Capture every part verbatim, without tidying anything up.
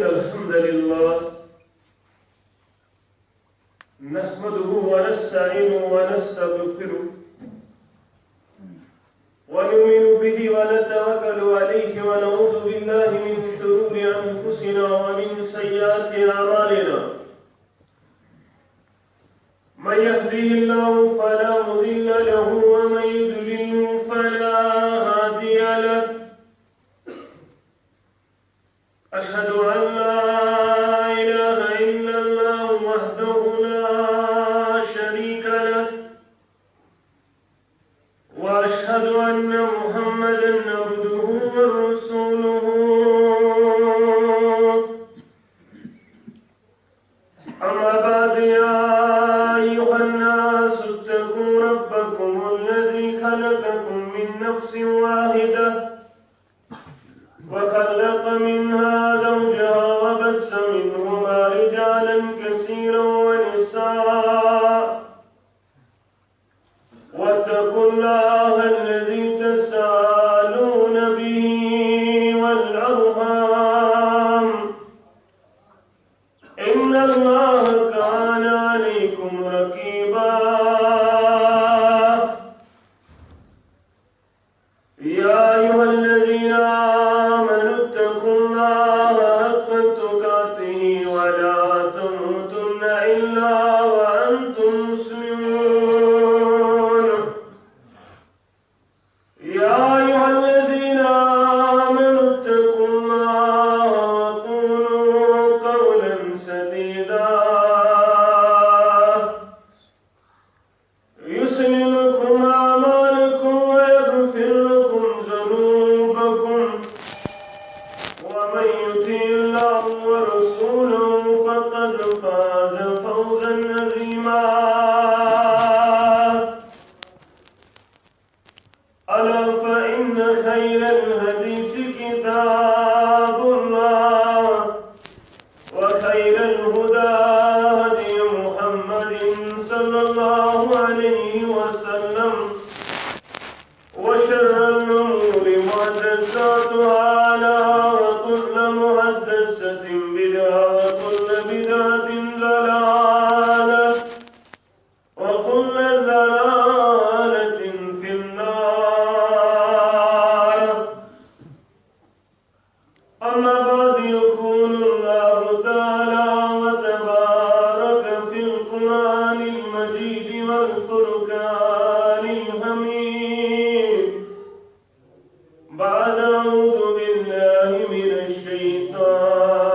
الحمد لله، نحمده ونستعينه ونستغفره، ونؤمن به ونتوكل عليه، ونعوذ بالله من شرور أنفسنا ومن سيئات أعمالنا. من يهده الله فلا مضل له، ومن يضلل فلا هادي له. أشهد أن لا إله إلا الله وحده لا شريك له، وأشهد أن محمدا عبده ورسوله. أما بعد، يا أيها الناس اتقوا ربكم الذي خلقكم من نفس واحدة، وخلق منها زوجها وبث منهما رجالا كثيرا ونساء، واتقوا الله الذي تساءلون به والأرحام، إن الله كان عليكم رقيبا. يا أيها الذين آمنوا اتقوا الله حق تقاته ولا تموتن إلا وأنتم مسلمون. يا أيها الذين آمنوا اتقوا الله وقولوا قولا سديدا، يصلح لكم أعمالكم ويغفر لكم ذنوبكم، ومن يطع الله ورسوله فقد فاز فوزا عظيما. ألا فإن خير الحديث كتاب الله، وخير الهدى هدي محمد صلى الله عليه وسلم، وشر الأمور محدثاتها، ألا وكل محدثة بدعة، وكل بدعة ضلالة، وكل ضلالة في النار. أما بعد، يقول الله تعالى وتبارك في القرآن المجيد والفرقان الحميد، بعد أعوذ بالله من الشيطان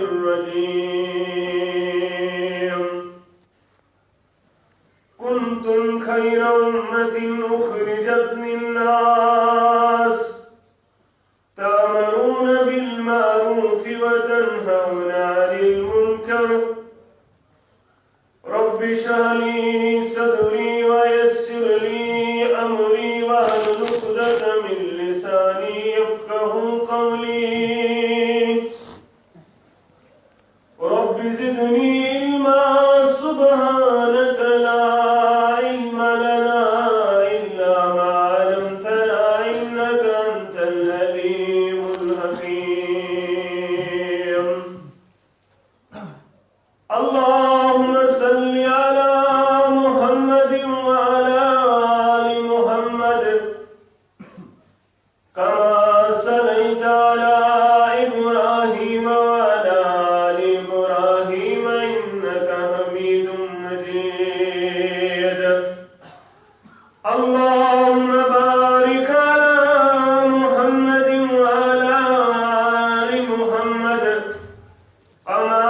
الرجيم. كنتم خير أمة أخرجت للناس تأمرون بالمعروف وتنهون عن المنكر. رب اشرح لي صدري ويسر لي أمري واحلل عقدة من لساني يفقهوا قولي. رب زدني علما، سبحانك لا علم لنا إلا ما علمتنا إنك أنت العليم الحكيم. اللهم صل على محمد وعلى آل محمد كما صليت على إبراهيم وعلى آل إبراهيم إنك حميد مجيد. اللهم بارك على محمد وعلى آل محمد كما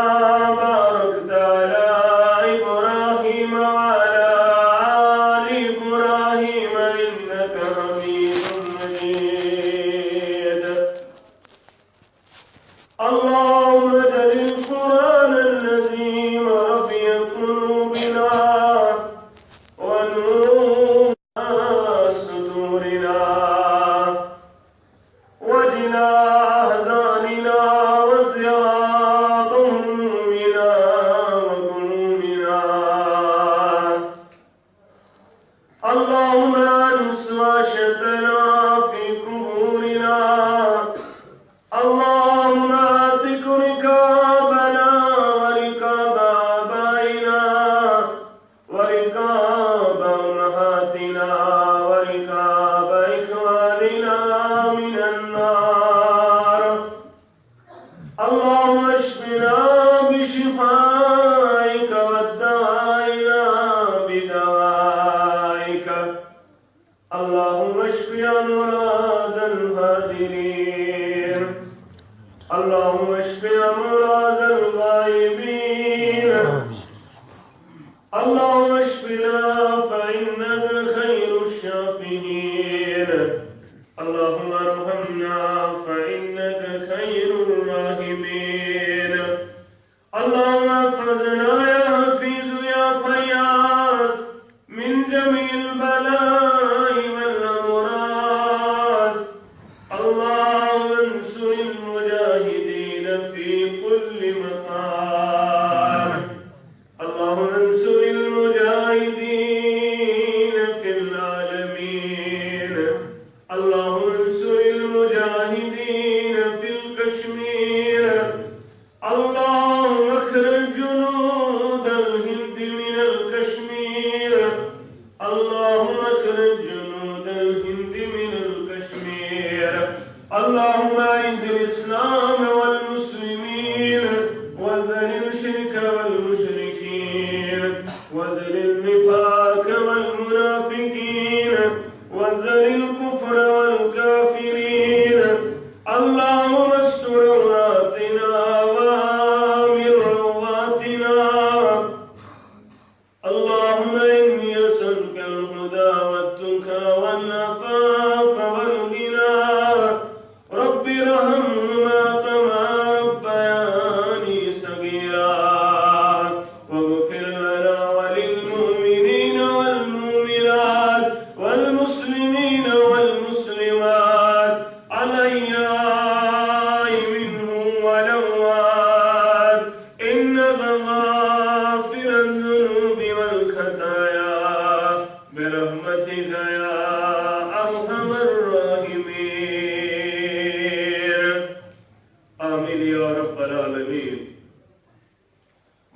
باركت على إبراهيم وعلى آل إبراهيم إنك حميد مجيد. الحاضرين. اللهم اشف أمراض الغائبين. اللهم اشفنا فإنك خير الشافين. اللهم ارحمنا فإنك خير الراحمين. اللهم احفظنا يا حفيظ يا فياض من جميع البلاء والأمراض. اللهم انصر المجاهدين في كل مكان. اللهم انصر المجاهدين في العالمين. اللهم انصر المجاهدين في الكشمير. اللهم اخرج جنود الهند من الكشمير. اللهم اخرج جنود الهند من الكشمير. اللهم أعز الإسلام والمسلمين، وذل الشرك والمشركين، وذل النفاق والمنافقين، وذل الكفر والكافرين. اللهم استر عوراتنا وآمن روعاتنا. اللهم إني أسألك الهدى والتقى والعفاف والغنى. رب ارحمهما كما ربياني صغيرا. واغفر لنا وللمؤمنين والمؤمنات والمسلمين والمسلمات الأحياء منهم والأموات. إنك غافر الذنوب والخطايا برحمتك يا أرحم الراحمين. آمين يا رب العالمين.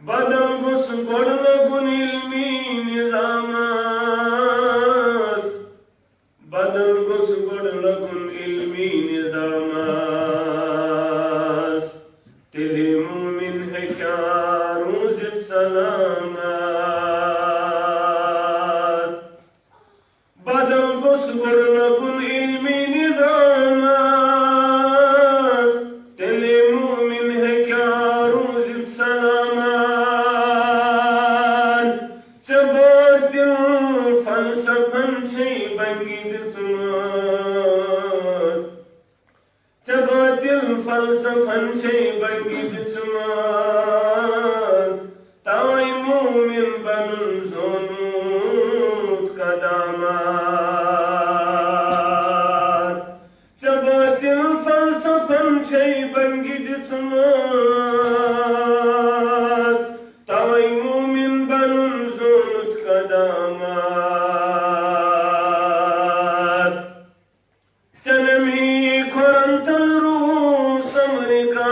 بدل گوٚژھ گۄڈٕ لگُن علمی نظامس۔ بدل گوٚژھ گۄڈٕ لگُن علمی نظامس، تیٚلہِ مومن ہیٚکیٛاہ روٗزِتھ سلامت۔ بدل گوٚژھ گۄڈٕ لگُن علمی نظامس، تیٚلہِ مومن ہیٚکیٛاہ روٗزِتھ سلامت۔ ژےٚ باطل فلسفن چھے بنگی دِژمٕژ۔ ژےٚ باطل فلسفن چھے بنگی دِژمٕژ۔ توے مومن بنُن زونُت قدامت۔ ژےٚ باطل فلسفن چھے بنگی دِژمٕژ، توے مومن بنُن زونُت قدامت۔ ژےٚ نمی کھۄرن تل روٗس امریکہ،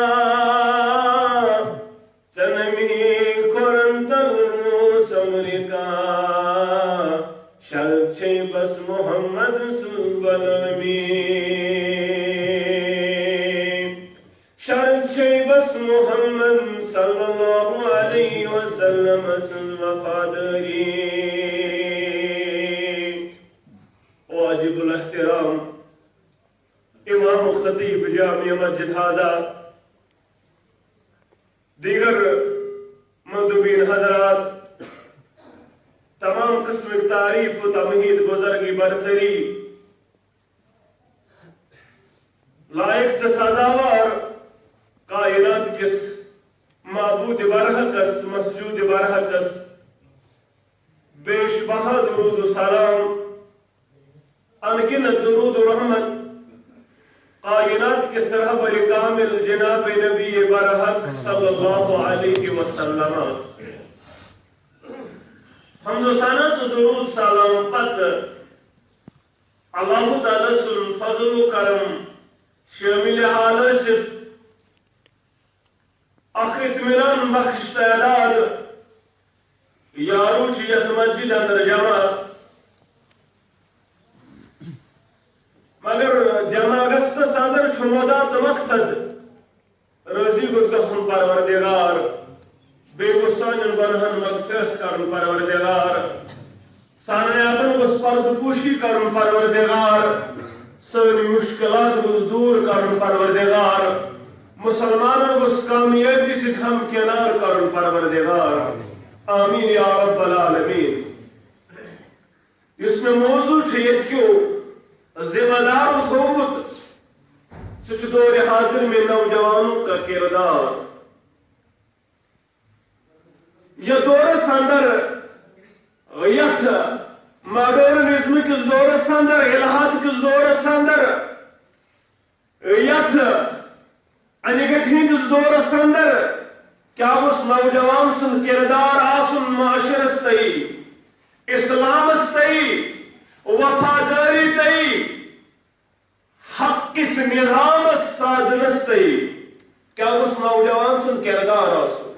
ژےٚ نمی کھۄرن تل روٗس امریکہ، شرط چھے بس محمد سٕنٛز غلٲمی۔ شرط چھے بس محمد صلی اللہ علیہ وسلم سٕنٛز وفادٲری۔ او عجیب الاحترام امام و خطیب جامع مسجد ہذا، دیگر مندوبین حضرات، تمام قسمٕکۍ تعریف و تمہید، بزرگی برتری، لائق تہٕ سزاوار کائنات کِس معبود برحقس، مسجود برحقس، بیش بہا درود و سلام، انگن درود و رحمت کائنات کِس رہبر کامل جناب نبی برحق صلی اللہ علیہ وسلم۔ حمد و ثنا تہٕ درود سلام پتہٕ اللہ تعالیٰ سُنٛد فضل و کرم شٲمِلِ حال ٲسِتھ، اکھ اطمینان بخش تعداد یارو چھِ یتھ مسجد اندر جمع، مگر جمع گژھنس اندر چھُ مدعا تہٕ مقصد۔ رٲضی گوٚژھ گژھُن پروردگار، بیٚیہِ گوٚژھ سانٮ۪ن گۄناہن مغفرت کرُن پروردگار، سانٮ۪ن عیبن گوٚژھ پردٕ پوشی کرُن پروردگار، سٲنۍ مشکلات گوٚژھ دوٗر کرُن پروردگار، مسلمانن گوٚژھ کامیٲبی سۭتۍ ہمکنار کرُن پروردگار۔ آمین یا رب العالمین۔ یُس مےٚ موضوع چھُ ییٚتہِ کیو ذمہ دارو تھوٚومُت، سُہ چھُ دورِ حاضر میں نوجوانوں کا کردار۔ یتھ دورس اندر، یتھ ماڈرنزم کِس دورس اندر، الحاد کِس دورس اندر، یتھ انہِ گٔٹھہِ ہٕنٛدِس دورس اندر کیٛاہ گوٚژھ نوجوان سُنٛد کردار آسُن معاشرس تہٕ اسلامس تہٕ وفادٲری تہٕ حق کِس نظامس سادنس تہٕ کیٛاہ گوٚژھ نوجوان سُنٛد کردار آسُن؟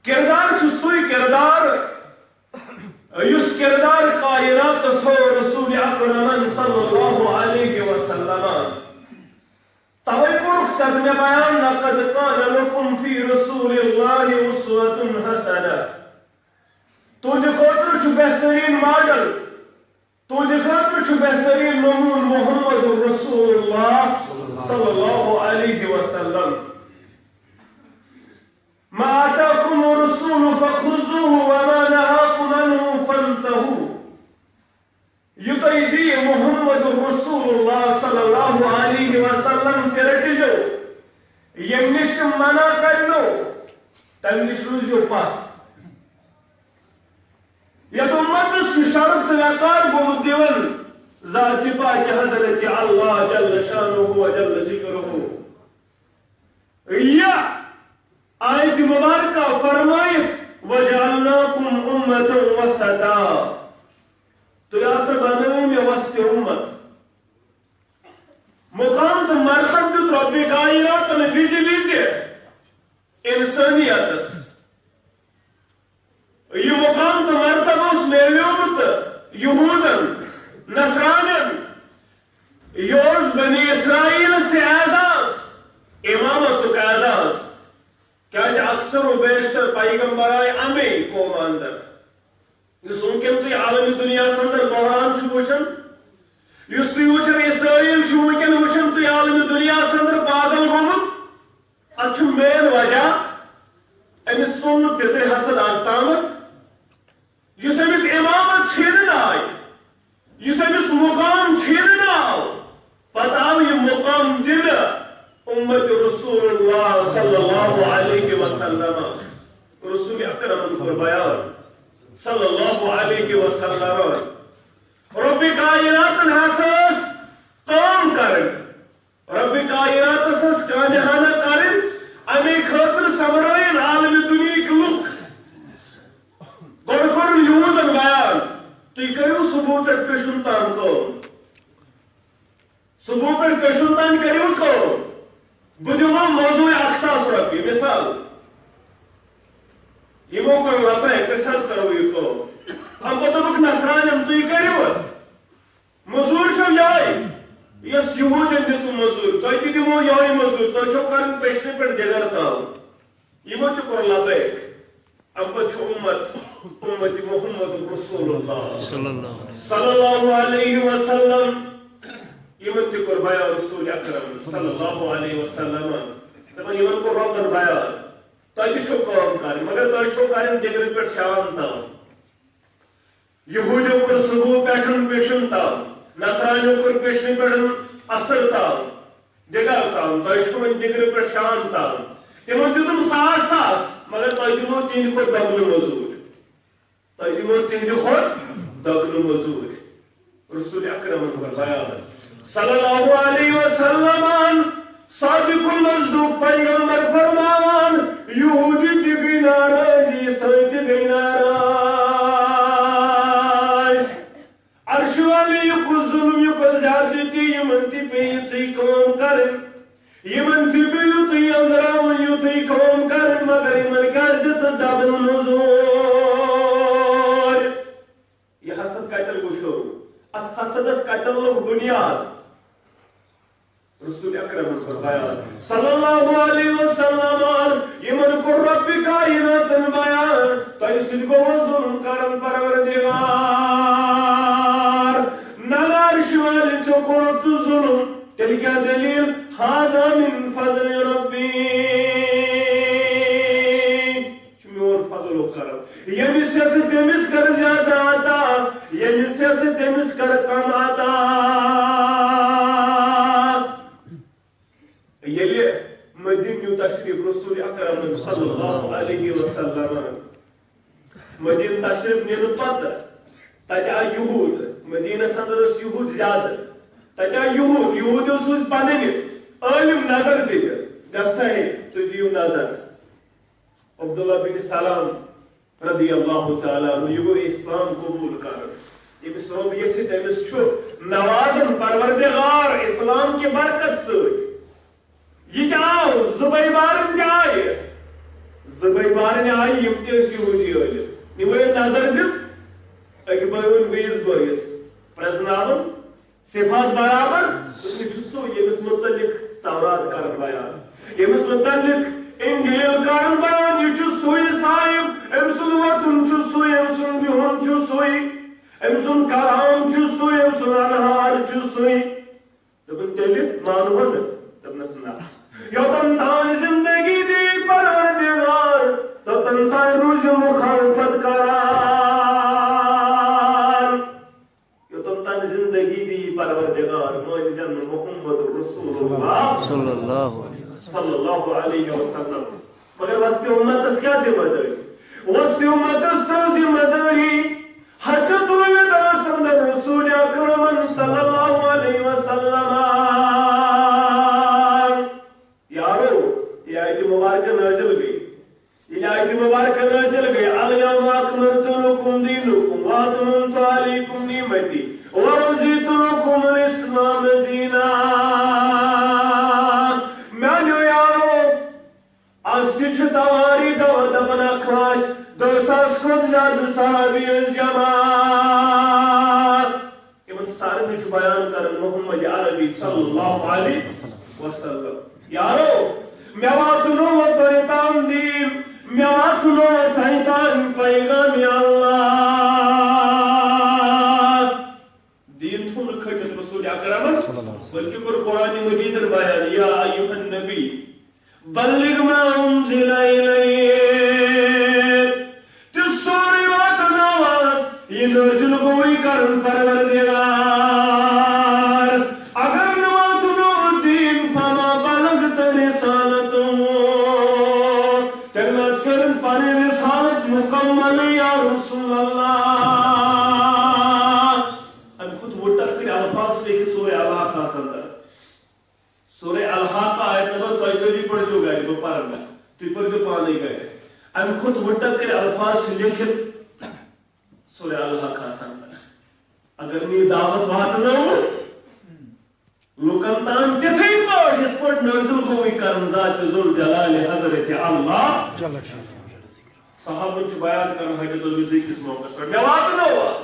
کردار چھُ سُے کردار، یُس کردار کائناتس ہو رسول اکرمن صلی اللہ علیہ وسلم۔ توے کوٚرُکھ ژےٚ مےٚ بیان، لقد کان لکم فی رسول اللہ اسوۃ حسنہ۔ تُہنٛدِ خٲطرٕ چھُ بہترین ماڈل، تُہنٛدِ خٲطرٕ چھُ بہترین نمون محمد رسول اللہ صلی اللہ علیہ وسلم۔ ما آتاکم الرسول فخذوه وما نهاکم عنه فانتهوا۔ یہِ تۄہہِ دِیہِ محمد رسول اللہ صلی اللہ علیہ وسلم تہِ رٔٹِزیو، ییٚمہِ نِش تِم منع کرنو، تَمہِ نِش روٗزِو پتھ۔ یتھ امتس چھُ شرف تہٕ وقار گوٚمُت دِوان ذاتِ پاکِ حضرت اللہ جل شانہ و جل ذکرہ۔ یہِ آیت مبارکہ فرمٲیِتھ، وجعلناکم امة وسطا، تُہۍ ہسا بنٲوِو مےٚ وسطِ امت۔ مقام تہٕ مرتبہٕ دیُت رۄبِ کائناتن وِزِ وِزِ انسٲنیتس۔ یہِ مقام تہٕ مرتبہٕ اوس میلیومُت یہودن، نصرانین۔ یہِ اوس بنی اسرائیل سے اعزاز، امامتُک اعزاز۔ کیازِ اکثر و بیشتر پیغمبر آے اَمے قوم اندر۔ یُس وٕنکیٚن تُہۍ عالمِ دُنیاہَس اندر بحران چھِو وٕچھان، یُس تُہۍ وٕچھان اسرائیل چھِو وٕنکیٚن وٕچھان تُہۍ عالمِ دُنیاہَس اندر پاگل گوٚمُت، اَتھ چھُ main وجہ أمِس ژوٚل نہٕ پِتٕرِ حسد آز تامَتھ، یُس أمِس امامت چھینہٕ نہٕ آیہِ، یُس أمِس مقام چھینہٕ نہٕ آو، پتہٕ آو یہِ مقام دِنہٕ امت رسول اللہ صلی اللہ علیہ وسلم۔ رسول اکرمن کوٚر بیان صلی اللہ علیہ وسلم۔ رب کائناتن ہسا ٲس کٲم کرٕنۍ، رب کائناتس ٲس کامہِ ہنا کرٕنۍ، امی خٲطرٕ سمرٲیِن عالمِ دُنیہٕکۍ لُکھ۔ گۄڈٕ کوٚرُن یہودن بیان، تُہۍ کٔرِو صبح پٮ۪ٹھ پِشُن تام کٲم۔ صبح پٮ۪ٹھ پِشُن تام کٔرِو کٲم۔ بہٕ دِمو مٔزوٗرۍ اکھ ساس رۄپیہِ، مثال۔ یِمو کوٚر لبیک، أسۍ حظ کرو یہِ کٲم۔ اَمہِ پتہٕ دوٚپُکھ نصرانٮ۪ن، تُہۍ کٔرِو۔ مٔزوٗرۍ چھو یِہوٚے، یۄس یہوٗدٮ۪ن دِژوٕ مٔزوٗرۍ، تۄہہِ تہِ دِمو یِہوٚے مٔزوٗرۍ، تۄہہِ چھو کرٕنۍ پٮ۪شنہِ پٮ۪ٹھ دِگر ترٛاوُن۔ یِمو تہِ کوٚر لبیک۔ اَمہِ پتہٕ چھُ اُمت، اُمت محمد رسول اللہ صلی اللہ علیہ وسلم۔ یِمن تہِ کوٚر بیان رسول اکرم صلی اللہ علیہ وسلم۔ دَپان، یِمن کوٚر رۄبن بیان، تۄہہِ تہِ چھو کٲم کرٕنۍ، مگر تۄہہِ چھو کرٕنۍ دِگرٕ پٮ۪ٹھ شام تام۔ یہودیو کوٚر صبح پٮ۪ٹھ پِشُن تام، نصرانیو کوٚر پِشنہِ پٮ۪ٹھ عصر تام، دِگرٕ تام، تۄہہِ چھو وۄنۍ دِگرٕ پٮ۪ٹھ شام تام۔ تِمن دیُتُم ساس ساس، مگر تۄہہِ دِمو تِہنٛدِ کھۄتہٕ دۄگنہٕ مٔزوٗرۍ۔ تۄہہِ دِمو تِہنٛدِ کھۄتہٕ دۄگنہٕ مٔزوٗرۍ۔ رسول اکرمن کوٚر بیان صلی اللہ علیہ وسلم، صادق المصدوق پیغمبر فرمان، یہودی تہِ گٔے ناراض، عیسٲے تہِ گٔے ناراض۔ عرش والے، یہِ کُس ظلم، یہِ کُس زیادتی، یِمن تہِ پیٚیہِ یِژٕے کٲم کرٕنۍ، یِمن تہِ پیٚیہِ یُتُے أنٛزراوُن، یُتُے کٲم کرٕنۍ، مگر یِمن کیازِ دِتہٕ دَگنہٕ مٔزوٗرۍ؟ یہِ حسد کتٮ۪ن گوٚو شروع؟ اتھ حسدس کتٮ۪ن لوٚگ بُنیاد؟ رسول اکرم صلی اللہ علیہ وسلم، صلی اللہ علیہ وسلم، یِمن کوٚر رۄبِ کائناتن بیان، تۄہہِ سۭتۍ گوٚو ظلم کرن پروردگار۔ نہ، نہ، عرش والے، کوٚرُتھ ژٕ ظُلُم، تیٚلہِ کیٛاہ دٔلیٖل؟ هذا من فضل ربی، چھُ میون فضل و کرم۔ ییٚمِس یَژھٕ تٔمِس کر زیادٕ عطا، ییٚمِس یَژھٕ تٔمِس کر کم عطا۔ ییٚلہِ مدیٖنہٕ نیوٗ تشریٖف رسول اکرمن صلی اللہ علیہ وسلم، مدیٖنہٕ تشریٖف نِنہٕ پتہٕ تتہِ آے یہوٗد، مدیٖنس اندر ٲسۍ یہوٗد زیادٕ، تتہِ آے یہوٗد، یہوٗدیو سوٗزۍ پنٕنۍ عٲلِم نظر دِنہِ، گژھے تُہۍ دِیِو نظر۔ عبداللہ بن سلام رضی اللہ تعالیٰ عنہ، یہِ گوٚو اسلام قبول کران۔ ییٚمِس رۄب یژھِ، تٔمِس چھُ نوازان پروردگار اسلام کہِ برکت سۭتۍ۔ یہِ تہِ آو، زٕ بٲے بارٕنۍ تہِ آیہِ۔ زٕ بٲے بارٕنۍ آیہِ، یِم تہِ ٲسۍ یہوٗدی عٲلِم۔ یِمو ییٚلہِ نظر دِژ، أکۍ بٲے ووٚن بیٚیِس بٲیِس، پرٛزناوُن، صفات برابر، یہِ چھُ سُہ، ییٚمِس مُتعلِق تورات کرن بیان، ییٚمِس مُتعلِق انجیل کرن بیان، یہِ چھُ سُے صاحب، أمۍ سُنٛد وۄتھُن چھُ سُے، أمۍ سُنٛد بِہُن چھُ سُے، أمۍ سُنٛد کلام چھُ سُے، أمۍ سُنٛد انہار چھُ سُے۔ دوٚپُن، تیٚلہِ مانہون نہٕ؟ دوٚپنس، نہ۔ یوٚتن تام زندگی دی پروردگار، توٚتن تام روٗزِ مخالفت کران۔ یوٚتن تام زندگی دی پروردگار، مٲنۍ زٮ۪ن نہٕ محمد رسول اللہ صلی اللہ علیہ وسلم۔ صلی اللہ علیہ وسلم۔ مگر وسطی امتس کیٛاہ ذمہ دٲری؟ وسطی امتس چھو ذمہ دٲری حجۃ الوداعس اندر رسول اکرمن صلی اللہ علیہ وسلم۔ یارو، یہ آیت مبارکہ نازل گئی۔ ییٚلہِ آیتِ مبارکہ نازل گٔے، الیوم اکملت لکم دینکم واتممت علیکم نعمتی ورضیت لکم الاسلام دینا۔ میانیو یارو، از تہِ چھِ تواری دوا دپان اکھ لچھ دہ ساس کھۄتہٕ زیادٕ صحابی ٲسۍ جمع۔ یِمن سارنٕے چھُ بیان کران محمد عربی صلی اللہ علیہ وسلم۔ یارو، مےٚ واتنوو تۄہہِ تام دیٖن، مےٚ واتنوو تۄہہِ تام پیغام اللہ۔ دیٖن تھوٚو نہٕ کھٔٹِتھ رسول اکرمن، بلکہِ کوٚر قرآن مجیدن بیان، یا ایھا النبی، بلغ ما انزل الیک۔ تہِ سورُے واتناوس، یہِ نٲزِل گوٚوٕے کرن پروردگار۔ اگر نہٕ واتنوو دیٖن، فما بلغت رسالتہ۔ تیٚلہِ نہ حظ کٔرٕن پنٕنۍ رسالت مکمل یا رسول اللہ۔ اَمہِ کھۄتہٕ وُٹھ ٹکرِ الفاظ چھِ لیکھِتھ سورہ الحاقہ ہس اندر۔ سورہ الحاقہ آیت نمبر ژۄیہِ تٲجی پٔرۍزیو گرِ، بہٕ پرٕ نہٕ، تُہۍ پٔرۍزیو پانے گرِ۔ اَمہِ کھۄتہٕ وُٹھ ٹکرِ الفاظ چھِ لیکھِتھ سورہ الحاقہ ہس اندر۔ اگر نہٕ یہِ دعوت واتنٲوٕ لُکن تام تِتھٕے پٲٹھۍ، یِتھ پٲٹھۍ نٲزِل گوٚوٕے کرن ذات ذوالجلال حضرت اللہ۔ صحابن چھُ بیان کران حجۃ الوداع کِس موقعس پٮ۪ٹھ، مےٚ واتنٲوا؟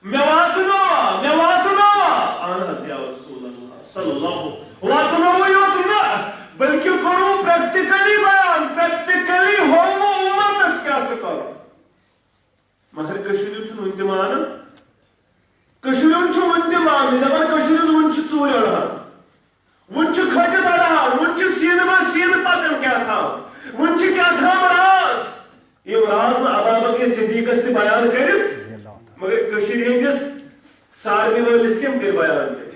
مےٚ واتنووا، مےٚ واتنووا۔ اہن حظ یا رسول اللہ صلی اللہ، واتنووُے یوت نہٕ، بلکہِ کوٚروٕ پریکٹیکلی بیان، پریکٹیکلی ہووُ امتس کیٛاہ چھُ کرُن۔ مگر کٔشیٖرِ ہُنٛد چھُنہٕ وُنہِ تہِ مانان۔ کٔشیٖرِ ہُنٛد چھُ وُنہِ تہِ مانان، دپان کٔشیٖرِ ہُنٛد وُنہِ چھُ ژوٗرِ اڑہان، وُنہِ چھُ کھٔٹِتھ اڑہان، وُنہِ چھُ سیٖنہٕ منٛز سیٖنہٕ پکان کیٛاہ تام، وُنہِ چھُ کیٛاہ تام راز۔ یِم راز نہٕ ابابکر صدیقس تہِ بیان کٔرِتھ، مگر کٔشیٖرِ ہٕنٛدِس سارنٕے وٲلِس کٔمۍ کٔرۍ بیان کٔرِتھ؟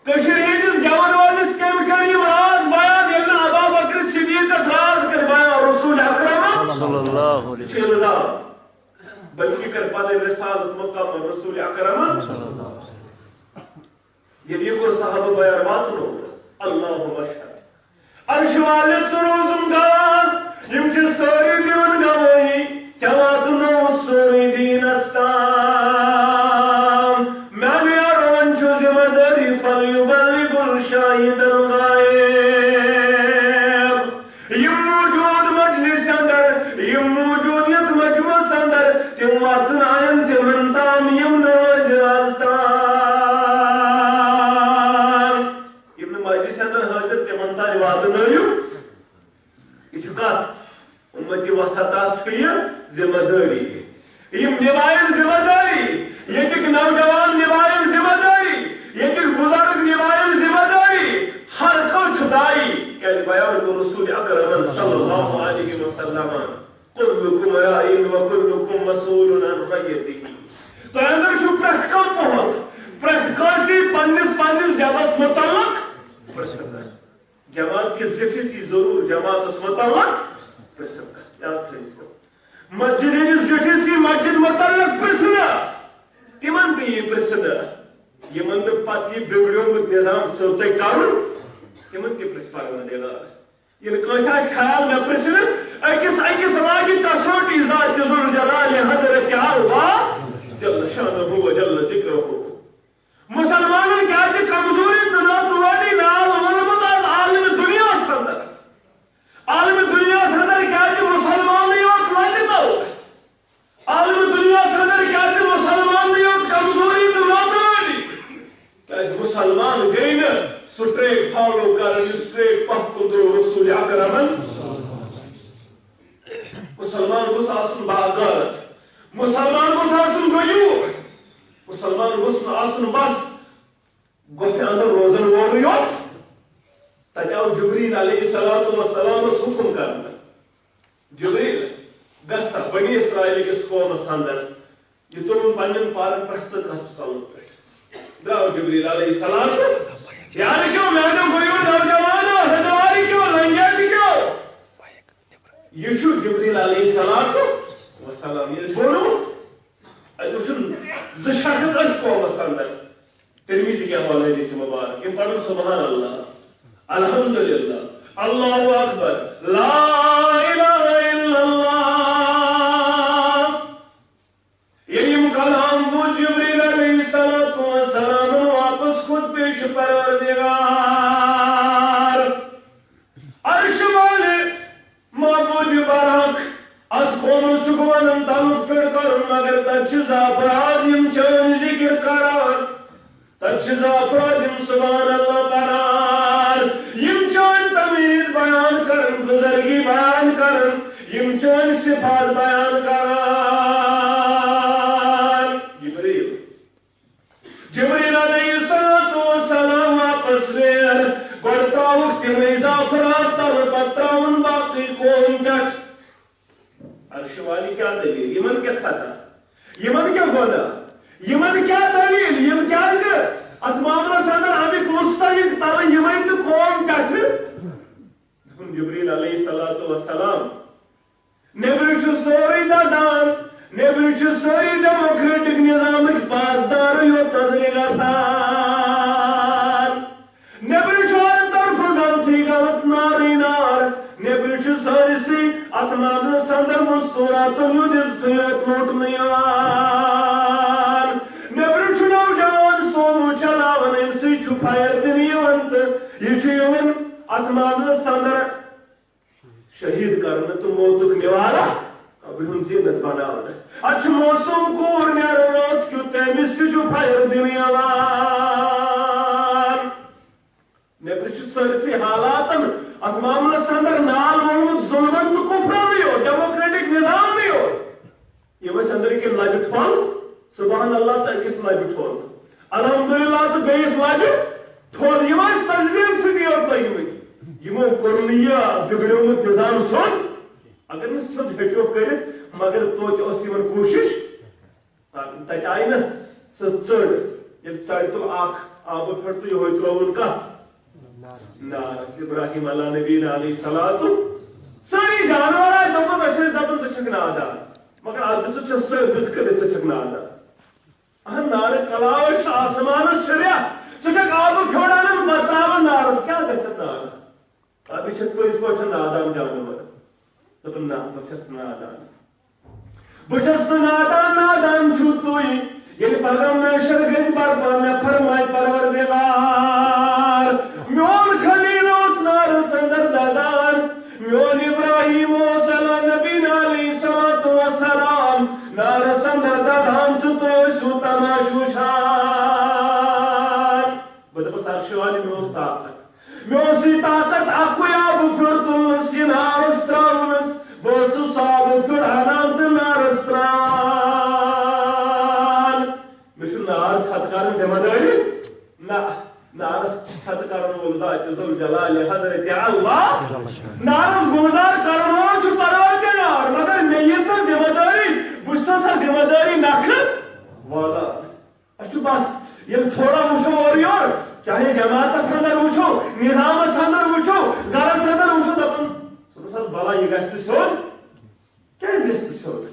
کٔشیٖرِ ہٕنٛدِس گٮ۪وَن وٲلِس کٔمۍ کٔرۍ یِم راز بیان، ییٚلہِ نہٕ ابابکر صدیقس راز کٔرۍ بیان؟ رسول اکرم صلی اللہ علیہ وسلم۔ چھِ الزام، بلکہِ کٔر پنٕنۍ رسالت مکمل رسول اکرم۔ ییٚلہِ یہِ کوٚر صحابہ بیان واتنوو، اللہم اشہد۔ عرش والہِ ژٕ روزُن گواہ، یِم چھِ سٲری دِوان گوٲہی، ژےٚ واتنووُتھ سورُے دیٖنس تام۔ میانہِ یارو، وۄنۍ چھُ ذمہ دٲری، فلیبلغ الشاہد الغائب۔ یِم موجود مجلس اندر، یِم موجود یتھ مجمعس اندر، تِم واتناون تِمن تام، یِم نہٕ حٲضِر آز تام۔ یِم نہٕ مجلس اندر حٲضِر، تِمن تام واتنٲیِو۔ یہِ چھُ کتھ؟ اُمتی وسطس چھُ یہِ ذمہ دٲری۔ یِم نِبایَن ذمہ دٲری، ییٚتِکۍ نوجوان نِبایَن ذمہ دٲری، ییٚتہِ اکرمن صلی اللہ علیہ وسلم، "کلکم راعٍ و کلکم مسئول عن رعیتہ۔" تۄہہِ اندر چھُ پرٛٮ۪تھ کانٛہہ پۄہل، پرٛٮ۪تھ کٲنٛسہِ پننِس پننِس جمعس متعلق پرٛژھُن۔ جماعت کِس زِٹھِس یی ضروٗر جماعتس متعلق پرٛژھُن۔ یاد تھٲیِو۔ مسجد ہٕنٛدِس زِٹھِس یی مسجد متعلق پرٛژھنہٕ۔ تِمن تہِ یی پرٛژھنہٕ۔ یِمن نہٕ پتہٕ یہِ بِگڑیومُت نظام سیوٚد تۄہہِ کرُن، تِمن تہِ پرٛژھِ پروردگار۔ ییٚلہِ کٲنٛسہِ آسہِ خیال مےٚ پرٛژھِ نہٕ، أکِس أکِس لاگہِ کسوٹی ذاتِ ذوالجلالِ حضرتِ ارواح جل شانہ و جل ذکرہ۔ مُسلمانن کیٛازِ کمزوری تہٕ ناتوٲنی ناو ووٚنمُت آز عالمِ دُنیاہس اندر؟ عالمِ دُنیاہس اندر کیٛازِ مُسلمانٕے یوت لَلہِ تَل؟ عالمِ دُنیاہس اندر کیٛازِ مُسلمانٕے یوت کمزوری تہٕ ناتوٲنی؟ کیٛازِ مُسلمان گٔے نہٕ سُہ ٹریک فالو کران، یُس ٹریک پتھ کُن ترٛوو رسول اکرمن۔ مُسلمان گوٚژھ آسُن باغٲر، مُسلمان گوٚژھ آسُن غیوٗر، مُسلمان گوٚژھ نہٕ آسُن بس گۄپھِ اندر روزن وولٕے یوت۔ تتہِ آو جبریل علیہ الصلوۃ والسلامس حکم کرنہٕ، جبریل، گژھ سا بنی اسرائیل کِس قومس اندر، یہِ تُلُن پننٮ۪ن پارن پرٛٮ۪تھ کانٛہہ ژلُن پٮ۪ٹھ۔ درٛاو جبریل علیہ السلام۔ یارٕ کیو، میانیو گوٚیو نوجوانو، ہندوارٕ کیو، لنگیٹ کیو۔ یہِ چھُ جبریل علیہ الصلوۃ والسلام ییٚلہِ بوٚڑ، اَتہِ وٕچھُن زٕ شخص أتھۍ قومس اندر۔ ترمذی کہِ حوالہٕ حدیث مبارک، یِم پرن سبحان اللہ، الحمدللہ، اللہ اکبر، لا الہ الا اللہ۔ ییٚلہِ یِم کلام بوٗز جبریل علیہ الصلوۃ والسلامن واپس کھوٚت پیش پروردگار۔ عرش والے معبود برحق، اتھ قومس چھُکھ ونان تلُک پٮ۪ٹھ کرُن، مگر تتہِ چھِ زٕ افراد یِم چٲنۍ ذکر کران۔ تتہِ چھِ زٕ افراد یِم سبحان اللہ پران، یِم چٲنۍ تمجید بیان کران، بزرگی بیان کران، یِم چٲنۍ صفات بیان کران۔ جبریل جبریل علیہ الصلوۃ والسلام واپس نیر، گۄڈٕ ترٛاوُکھ تِمے زعفرات تَلہٕ، پتہٕ ترٛاوُن باقٕے قوم پٮ۪ٹھ۔ عرش والی کیٛاہ دٔلیٖل؟ یِمن کیٛاہ خطا؟ یِمن کیٛاہ گۄناہ؟ یِمن کیٛاہ دٔلیٖل؟ یِم کیٛازِ اتھ معاملس اندر اَمِکۍ مستحق تَلہٕ یِمے تہٕ قوم پٮ۪ٹھٕ؟ دوٚپُن جبریل علیہ الصلوۃ والسلام، نیٚبرٕ چھُ سورُے دَزان، نیٚبرٕ چھِ سٲری ڈیموکریٹک نظامٕکۍ پاسدارٕے یوت نظرِ گژھان۔ نیٚبرٕ چھُ ہر طرفہٕ غلطٕے غلط، نارٕے نار۔ نیٚبرٕ چھُ سٲرسٕے اَتھ معاملس اندر مستوٗراتن ہُنٛد عزتھٕے یوت لوٗٹنہٕ یِوان۔ نیٚبرٕ چھُ نوجوان سومو چلاوان، أمۍ سٕے چھُ فایر دِنہٕ یِوان تہٕ یہِ چھُ یِوان اَتھ معاملس اندر شہید کرنہٕ تہٕ موتُک نوالہ قبرِ ہُنٛد زینت بناونہٕ۔ اتھ چھُ معصوم کوٗر نیران رٲژ کیُتھ، تٔمِس تہِ چھُ فایر دِنہٕ یِوان۔ نیٚبرٕ چھِ سٲرسٕے حالاتن اتھ معاملس اندر نال ووٚنمُت ظلمن تہٕ کفرنٕے یوت، ڈیموکریٹک نظامنٕے یوت۔ یِم ٲسۍ أنٛدرٕ کِنۍ لبہِ ٹھۄل، سبحان اللہ تہٕ أکِس لبہِ ٹھۄل، الحمدللہ تہٕ بیٚیِس لبہِ ٹھۄل۔ یِم ٲسۍ تسبیٖحن سۭتی یوت لٔگۍ مٕتۍ۔ یِمو کوٚر نہٕ یہِ بِگڑیومُت نظام سیوٚد۔ اگر نہٕ سیوٚد ہیٚکیو کٔرِتھ، مگر توتہِ ٲس یِمن کوٗشِش کرٕنۍ۔ تَتہِ آیہِ نہٕ سۄ ژٔر۔ ییٚلہِ ژَرِ تُل اکھ آبہٕ پھیوٚر تہٕ یِہوٚے ترٛووُن کَتھ؟ نارس۔ ابراہیم علیٰ نبینا علیہ الصلوۃ۔ سٲری جانور آے، دوٚپُکھ، أسۍ ٲسۍ دَپان، ژٕ چھَکھ نادان۔ مگر از دیُتُتھ ژےٚ ثٲبِت کٔرِتھ، ژٕ چھَکھ نادان۔ اہن، نارٕ کلاوَے چھُ آسمانَس چھٔرِتھ، ژٕ چھَکھ آبہٕ پھیوٚر اَنان، پَتہٕ ترٛاوان نارَس۔ کیٛاہ گژھِ اَتھ نارَس؟ آ، بہٕ چھَس پٔزۍ پٲٹھۍ نادان جانور۔ دوٚپُن، نہ، بہٕ چھَس نادان۔ بہٕ چھَس نہٕ نادان، نادان چھُو تُہۍ۔ ییٚلہِ پگاہ محشر گژھِ برپا، مےٚ فرمایہِ پروردگار، میون خلیل اوس نارس اندر دزان، میون ابراہیم اوس علیٰ نبینا علیہ الصلوۃ والسلام نارس اندر دزان تہٕ تُہۍ ٲسِو تماشہٕ وٕچھان۔ بہٕ دَپَس، عرشہِ والہِ، مےٚ اوس طاقت۔ مےٚ اوس یہِ طاقت اَکُے آبہٕ پھیوٚر تُلنَس، یہِ نارَس ترٛاونَس۔ بہٕ اوسُس سُہ آبہٕ پھیوٚر اَنان تہٕ نارَس ترٛاوان۔ مےٚ چھُ نار ژھۄتہٕ کَرٕنۍ ذمہٕ دٲری؟ نہ۔ نارس چھتہٕ کرن وول ذات ذوالجلال حضرت اللہ۔ نارس گُلزار کرن وول چھُ پروردگار، مگر مےٚ ییٖژاہ ذمہ دٲری، بہٕ چھُسا سۄ ذمہ دٲری نکھٕ والان؟ اَسہِ چھُ بس، ییٚلہِ تھوڑا وٕچھو اورٕ یورٕ، چاہے جماعتس اندر وٕچھو، نظامس اندر وٕچھو، گرس اندر وٕچھو، دپان، ژٕ وٕچھ حظ بلا، یہِ گژھِ تہٕ سیوٚد؟ کیازِ گژھِ نہٕ سیوٚد؟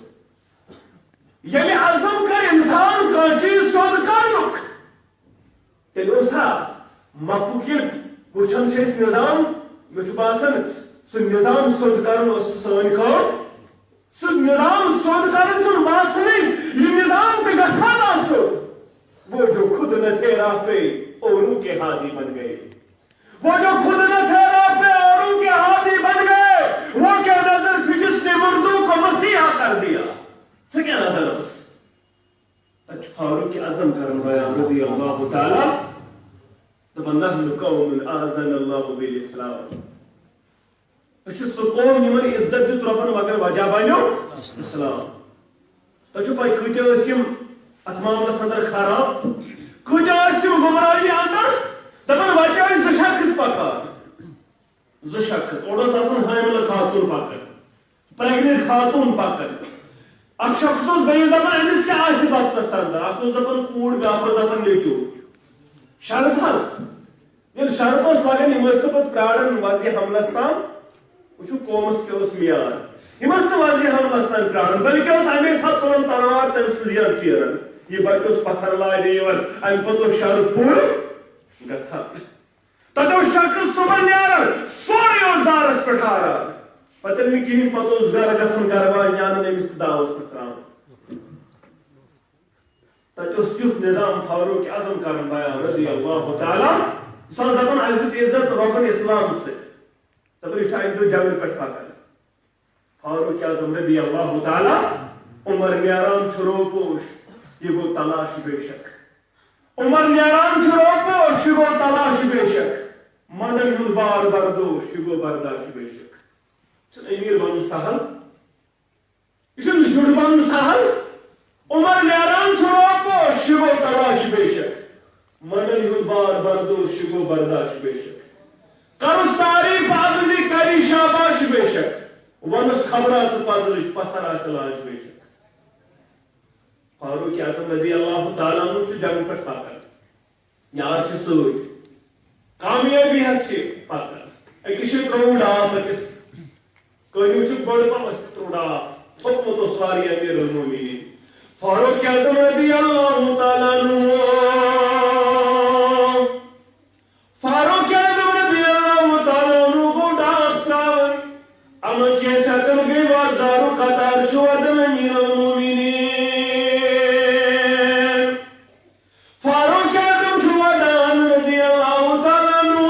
ییٚلہِ عزم کر انسان کانٛہہ چیٖز سیوٚد کرنُک، تیٚلہِ اوس ہا مکُک ییٚلہِ وٕچھان چھِ أسۍ نظام، مےٚ چھُ باسان، سُہ نظام سیوٚد کرُن اوس سٲنۍ کٲم۔ سُہ نظام سیوٚد کرُن چھُنہٕ باسانٕے، یہِ نظام تہِ گژھِ ہا نا سیوٚد۔ وہ جو خود نہ تھے راہ پہ، اوروں کے ہادی بن گئے۔ وہ جو خود نہ تھے راہ پہ، اوروں کے ہادی بن گئے۔ وہ کیا نظر تھی جس نے مردوں کو مسیحا کر دیا؟ سُہ کیٛاہ نظر ٲس؟ تَتہِ چھُ فاروق اعظم کران بیان رضی اللہ تعالیٰ، دَپان، "نحن قوم اعزنا اللہ بالاسلام۔" أسۍ چھِ سُہ قوم یِمن عزت دیُت رۄبن مگر وجہ بنیو اسلام۔ تۄہہِ چھو پَے کۭتیاہ ٲسۍ یِم اَتھ معاملس اندر خراب، کۭتیاہ ٲسۍ یِم گمراہی اندر، دَپان وَتہِ ٲسۍ زٕ شخص پَکان۔ زٕ شخص، اورٕ ٲس آسان حاملہٕ خاتوٗن پَکان، پریگننٹ خاتوٗن پَکان۔ اکھ شخص اوس بیٚیِس دَپان أمِس کیٛاہ آسہِ بَتَس اندر، اکھ اوس دَپان کوٗر، بیٛاکھ اوس دَپان نیٚچوٗ۔ شرط حظ، ییٚلہِ شرط اوس لگان، یِم ٲسۍ نہٕ پتہٕ پراران وزِ حملس تام۔ وٕچھِو، قومس کیٛاہ اوس معیار۔ یِم ٲسۍ نہٕ وزِ حملس تام پراران، بلکہِ اوس اَمے ساتہٕ تُلان تلوار تٔمۍ سٕنٛز یَڈ چیران۔ یہِ بچہٕ اوس پتھر لاینہِ یِوان، اَمہِ پتہٕ اوس شرط پوٗرٕ گژھان۔ تَتہِ اوس شخص صُبحن نیران، سورُے اوس زارس پٮ۪ٹھ ہاران۔ پتہٕ ییٚلہِ نہٕ کِہیٖنۍ، پتہٕ اوس گرٕ گژھان، گرٕ والٮ۪ن اَنان أمِس تہٕ دعوس پٮ۪ٹھ ترٛاوان۔ تَتہِ اوس یُتھ نظام فاروق اعظم کران بیان رضی اللہ تعالیٰ۔ سُہ اوس دَپان، اَسہِ دیُت عزت رۄبن اِسلام سۭتۍ۔ دَپان، یہِ چھُ اَکہِ دۄہ جنگہٕ پٮ۪ٹھ پَکان۔ فاروق اعظم رضی اللہ تعالیٰ، عمر نیران چھُ روپوش، یہِ گوٚو تلاش بے شک۔ عمر نیران چھُ روپوش، یہِ گوٚو تلاش بے شک۔ منڈن ہُنٛد بار بردوش، یہِ گوٚو برداش بے شک۔ چھُنہٕ أمیٖر بَنُن سہل۔ یہِ چھُنہٕ زیُٹھ بَنُن سہل۔ عمر نیران چھُ روپوش، یہِ گوٚو تلاش بے شک۔ منڈن ہُنٛد بار بردوش، یہِ گوٚو برداش بے شک۔ کرُس تعریف اَکھ زِ کَری شاباش بے شک۔ وَنُس خبرا ژٕ پَزرٕچ، پَتھر آسہِ لاش بے شک۔ فاروق اعظم رضی اللہ تعالیٰ عنہ چھُ جنگہٕ پٮ۪ٹھ پَکان۔ یار چھِ سۭتۍ۔ کامیٲبی ہٮ۪تھ چھِ پَکان۔ أکِس چھِ ترٛووُہ ڈاپھ، أکِس کٲنیُو چھُ بٔڑ پَہَم، أسۍ چھِ ترٛووُہ ڈاپھ۔ تھوٚکمُت اوس واریاہ امیر المومنین۔ فاروق اعظم رضی اللہ تعالیٰ عنہ۔ فاروق اعظم رضی اللہ تعالیٰ عنہ گوٚو ڈاپھ ترٛاوان۔ اَمہِ کینٛہہ سیکنڈ گٔے وارٕ زارُک قطار چھُ وَدان امیر المومنین۔ فاروق اعظم چھُ وَدان رضی اللہ تعالیٰ عنہ۔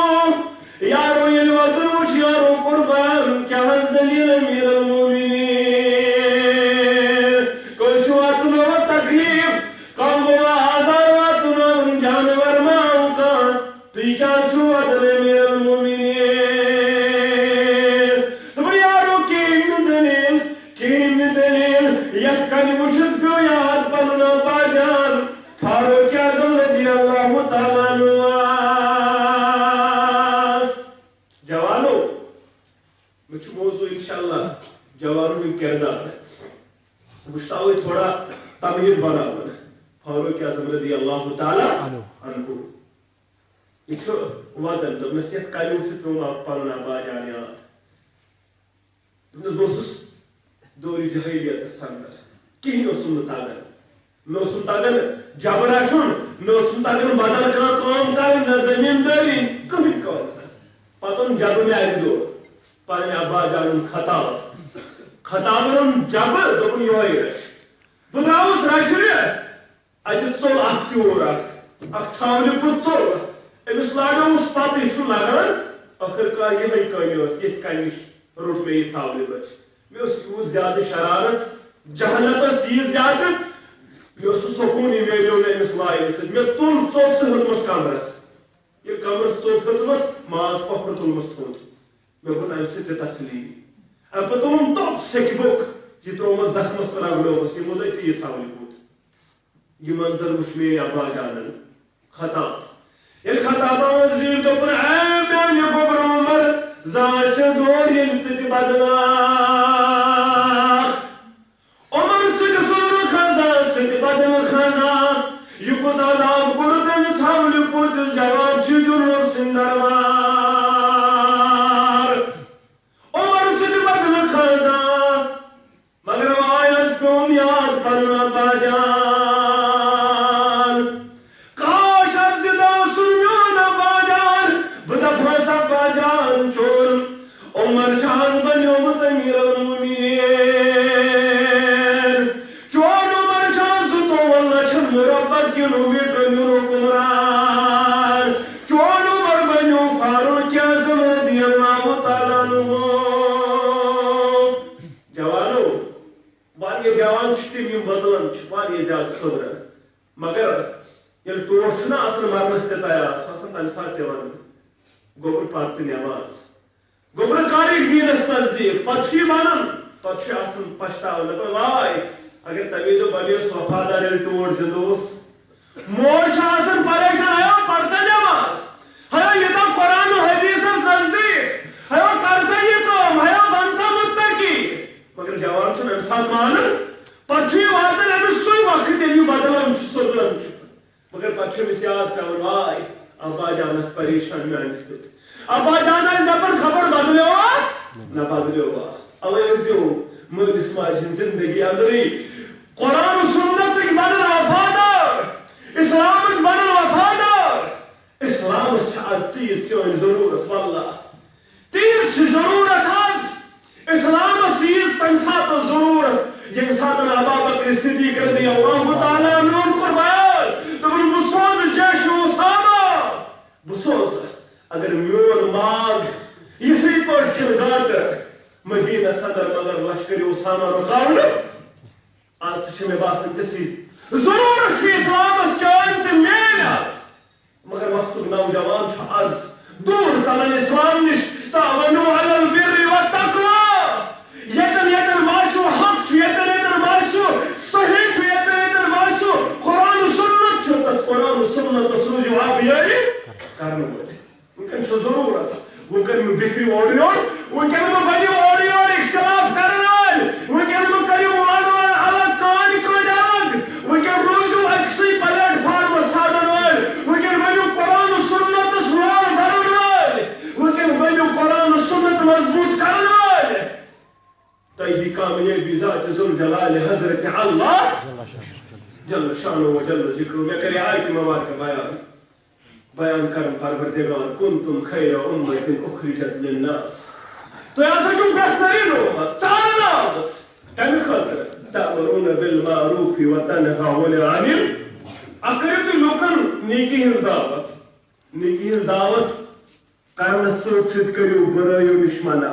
یارو ییٚلہِ وَدُن وُچھ، یارو کوٚر بیان، کیٛاہ حظ دٔلیٖل امیر المومنین؟ کٲنٛسہِ واتنٲوٕ تکلیٖف، کانٛہہ گوٚوا آزار واتنٲوُن، جانور ما آو کانٛہہ؟ تُہۍ کیٛاہ چھِو وَدان امیر المومنین؟ دوٚپُن، یارو، کِہیٖنۍ نہٕ دٔلیٖل، کِہیٖنۍ نہٕ دٔلیٖل۔ یَتھ کَنہِ وٕچھِتھ پیوٚو یاد پَنُن ابا جان۔ فاروق اعظم رضی اللہ تعالیٰ عنہ۔ جوانو، مےٚ چھُ موضوع انشاءاللہ جوانن ہُنٛد کردار۔ بہٕ چھُس تَوَے تھوڑا تمہیٖد بناوان۔ فاروق اعظم رضی اللہ تعالیٰ عنہ۔ یہِ چھُ وَدان، دوٚپنَس، یَتھ کَنہِ وٕچھِتھ پیوٚو مےٚ پَنُن ابا جان یاد۔ دوٚپنَس، بہٕ اوسُس دورِ جاہلیتس اندر، کِہیٖنۍ اوسُم نہٕ تگان۔ مےٚ اوسُم تگان جبہٕ رچھُن، مےٚ اوسُم تگان بدل کانٛہہ کٲم کرٕنۍ، نہ زٔمیٖندٲری، کٕہٕنۍ کٲم۔ پتہٕ اوٚن جبہٕ مےٚ اَکہِ دۄہ، پنٕنۍ ابا جانُن خطاب۔ خطابن اوٚن جبہٕ، دوٚپُن، یِہوٚے رچھ۔ بہٕ درٛاوُس رچھنہِ، اَتہِ ژوٚل اکھ تیوٗر اکھ، اکھ ژھاولہِ پھوٚت ژوٚل۔ أمِس لاریومُت پتہٕ، یہِ چھُنہٕ لگان۔ ٲخٕر کار یِہوٚے کٲمہِ ٲس، ییٚتھۍ کَنہِ نِش روٚٹ مےٚ یہِ ژھاولہِ بٔچھ۔ مےٚ اوس یوٗت زیادٕ شرارت، جہالت ٲس ییٖژ زیادٕ، مےٚ اوس سُہ سکوٗنٕے میلیو نہٕ أمِس لاینہٕ سۭتۍ۔ مےٚ تُل ژوٚپ تہٕ ہیوٚتمَس کمرس۔ ییٚلہِ کمرس ژوٚپ ہیوٚتمَس، ماز پۄپھر تُلمَس تھوٚد۔ مےٚ ووٚن اَمہِ سۭتۍ تہِ تسلی۔ اَمہِ پتہٕ تُلُن توٚت سیٚکہِ بوٚکھ، یہِ ترٛوومَس زخمس تہٕ رگڑومَس، یِمو دوٚپ، أتی یہِ ژھاولہِ پھوٚت۔ یہِ منظر وُچھ مے ابا جانن۔ خطاب۔ ییٚلہِ خطابہ زانٛہہ آسہِ دور ییٚلہِ ژٕ تہِ بدلاکھ۔ عمر، ژٕ تہِ سوزُکھ خزان، ژٕ تہِ بدلہٕ خزان۔ یہِ کُس عذاب کوٚرُتھ أمِس حملہِ، کوٗتِس جواب چھُ دیُن رۄب سٕنٛدِ دربار؟ عمر، ژٕ تہِ بدلہٕ خزان۔ مگر وای، از پیوم یاد پنُن ابا جان۔ کاش، از زندٕ آسُن میون ابا جان، بہٕ دپہس ابا جان چون عمر چھُ از بنیومُت امیر المومنین۔ چون عمر چھُ از زٕتووُہن لچھن مربع کلومیٹرن ہُنٛد حکمران۔ چون عمر بنیو فاروق اعظم رضی اللہ تعالیٰ عنہ۔ جوانو، واریاہ جوان چھِ تِم، یِم بدلان چھِ واریاہ زیادٕ خبرٕ۔ مگر ییٚلہِ ٹوٹھ چھُنہ آسان مرنس تہِ تیار، سُہ آسان تمہِ ساتہٕ تہِ ونان، گوٚبُر، پر تہٕ نٮ۪ماز۔ گوٚبُر، کر یِکھ دیٖنس نزدیٖک۔ پتہٕ چھُ یہِ ونان، پتہٕ چھُ آسان پچھتاوان، دپان، واے، اگر تمے دۄہ بنیوس وفادار، ییٚلہِ ٹوٹھ زِندٕ اوس۔ موج چھِ آسان پریشان، ہیا، پر تہٕ نٮ۪ماز، ہیا، یہِ تھاو قرآن و حدیثس نزدیٖک، ہیا، کر تہٕ یہِ کٲم، ہیا، بن تہٕ متقی۔ مگر جوان چھُنہٕ امہِ ساتہٕ مانان۔ پتہٕ چھُ یہِ واتان أمِس سُے وقت، ییٚلہِ یہِ بدلان چھُ، سۄدران چھُ۔ مگر پتہٕ چھُ أمِس یاد پٮ۪وان، واے، ابا جان ٲس پریشان میانہِ سۭتۍ۔ ابا جان ٲسۍ دپان، خبر بدلیوا؟ نہ بدلیوا۔ اوے ٲسۍزیو مٲلِس ماجہِ ہٕنٛز زندگی اندرٕے قرآن و سنتٕکۍ بنن وفادار، اسلامٕکۍ بنن وفادار۔ اسلامس چھِ از تیٖژ چٲنۍ ضروٗرت، واللہ۔ تیٖژ چھِ ضروٗرت از۔ اسلامس ییٖژ تمہِ ساتہٕ ضروٗرت، ییٚمہِ ساتہٕ ابا بکر صدیق رضی اللہ تعالیٰ عنہُن کوٚر بیان، دوٚپُن، بہٕ سوزٕ جیش اسامہ، بہٕ سوزٕ۔ اگر میون ماز یِتھٕے پٲٹھۍ کھٮ۪ن گاٹہٕ مدینس اندر، مگر لشکر اسامہ رُکاونہٕ، از تہِ چھِ مےٚ باسان تِژھٕے ضروٗرت چھِ اسلامس چٲنۍ تہٕ میٲنۍ از۔ مگر وقتُک نوجوان چھُ از دوٗر ژلان اسلام نِش۔ تعاونوا علی البر والتقوی۔ ییٚتٮ۪ن ییٚتٮ۪ن باسیو حق چھُ، ییٚتٮ۪ن ییٚتٮ۪ن باسیو صحیح چھُ، ییٚتٮ۪ن ییٚتٮ۪ن باسیو قرآن و سنت چھُ، تتھ قرآن و سنتس روٗزِو آبیٲری کرنہٕ وٲلۍ۔ وٕنکٮ۪ن چھِ ضروٗرت۔ وٕنکٮ۪ن یِم بِکھرِ اورٕ یور، وٕنکٮ۪ن مہ بٔنِو اورٕ یور اختلاف کرن وٲلۍ، وٕنکٮ۪ن مہ کٔرِو وارٕ وارٕ الگ، کٲنۍ کٲنۍ الگ۔ وٕنکٮ۪ن روٗزِو أکسٕے پلیٹ فارمس سازن وٲلۍ، وٕنکٮ۪ن بٔنِو قرآن و سنتس لول برن وٲلۍ، وٕنکٮ۪ن بٔنِو قرآن و سنت مضبوٗط کرن وٲلۍ۔ تۄہہِ دی کامیٲبی ذات ذوالجلال حضرت اللہ جل شانہ و جل ذکرہ۔ مےٚ کَرے آیتِ مبارکہ بیان۔ بیان کرن پروردگار، کنتم خیر امة اخرجت للناس۔ تُہۍ ہسا چھِو بہترین امت، ژارن آمٕژ۔ کمہِ خٲطرٕ؟ تأمرون بالمعروف وتنهون عن ال-، اکھ کٔرِو تُہۍ لوٗکن نیکی ہٕنٛز دعوت، نیکی ہٕنٛز دعوت کرنس سۭتۍ سۭتۍ کٔرِو بُرٲیو نِش منع۔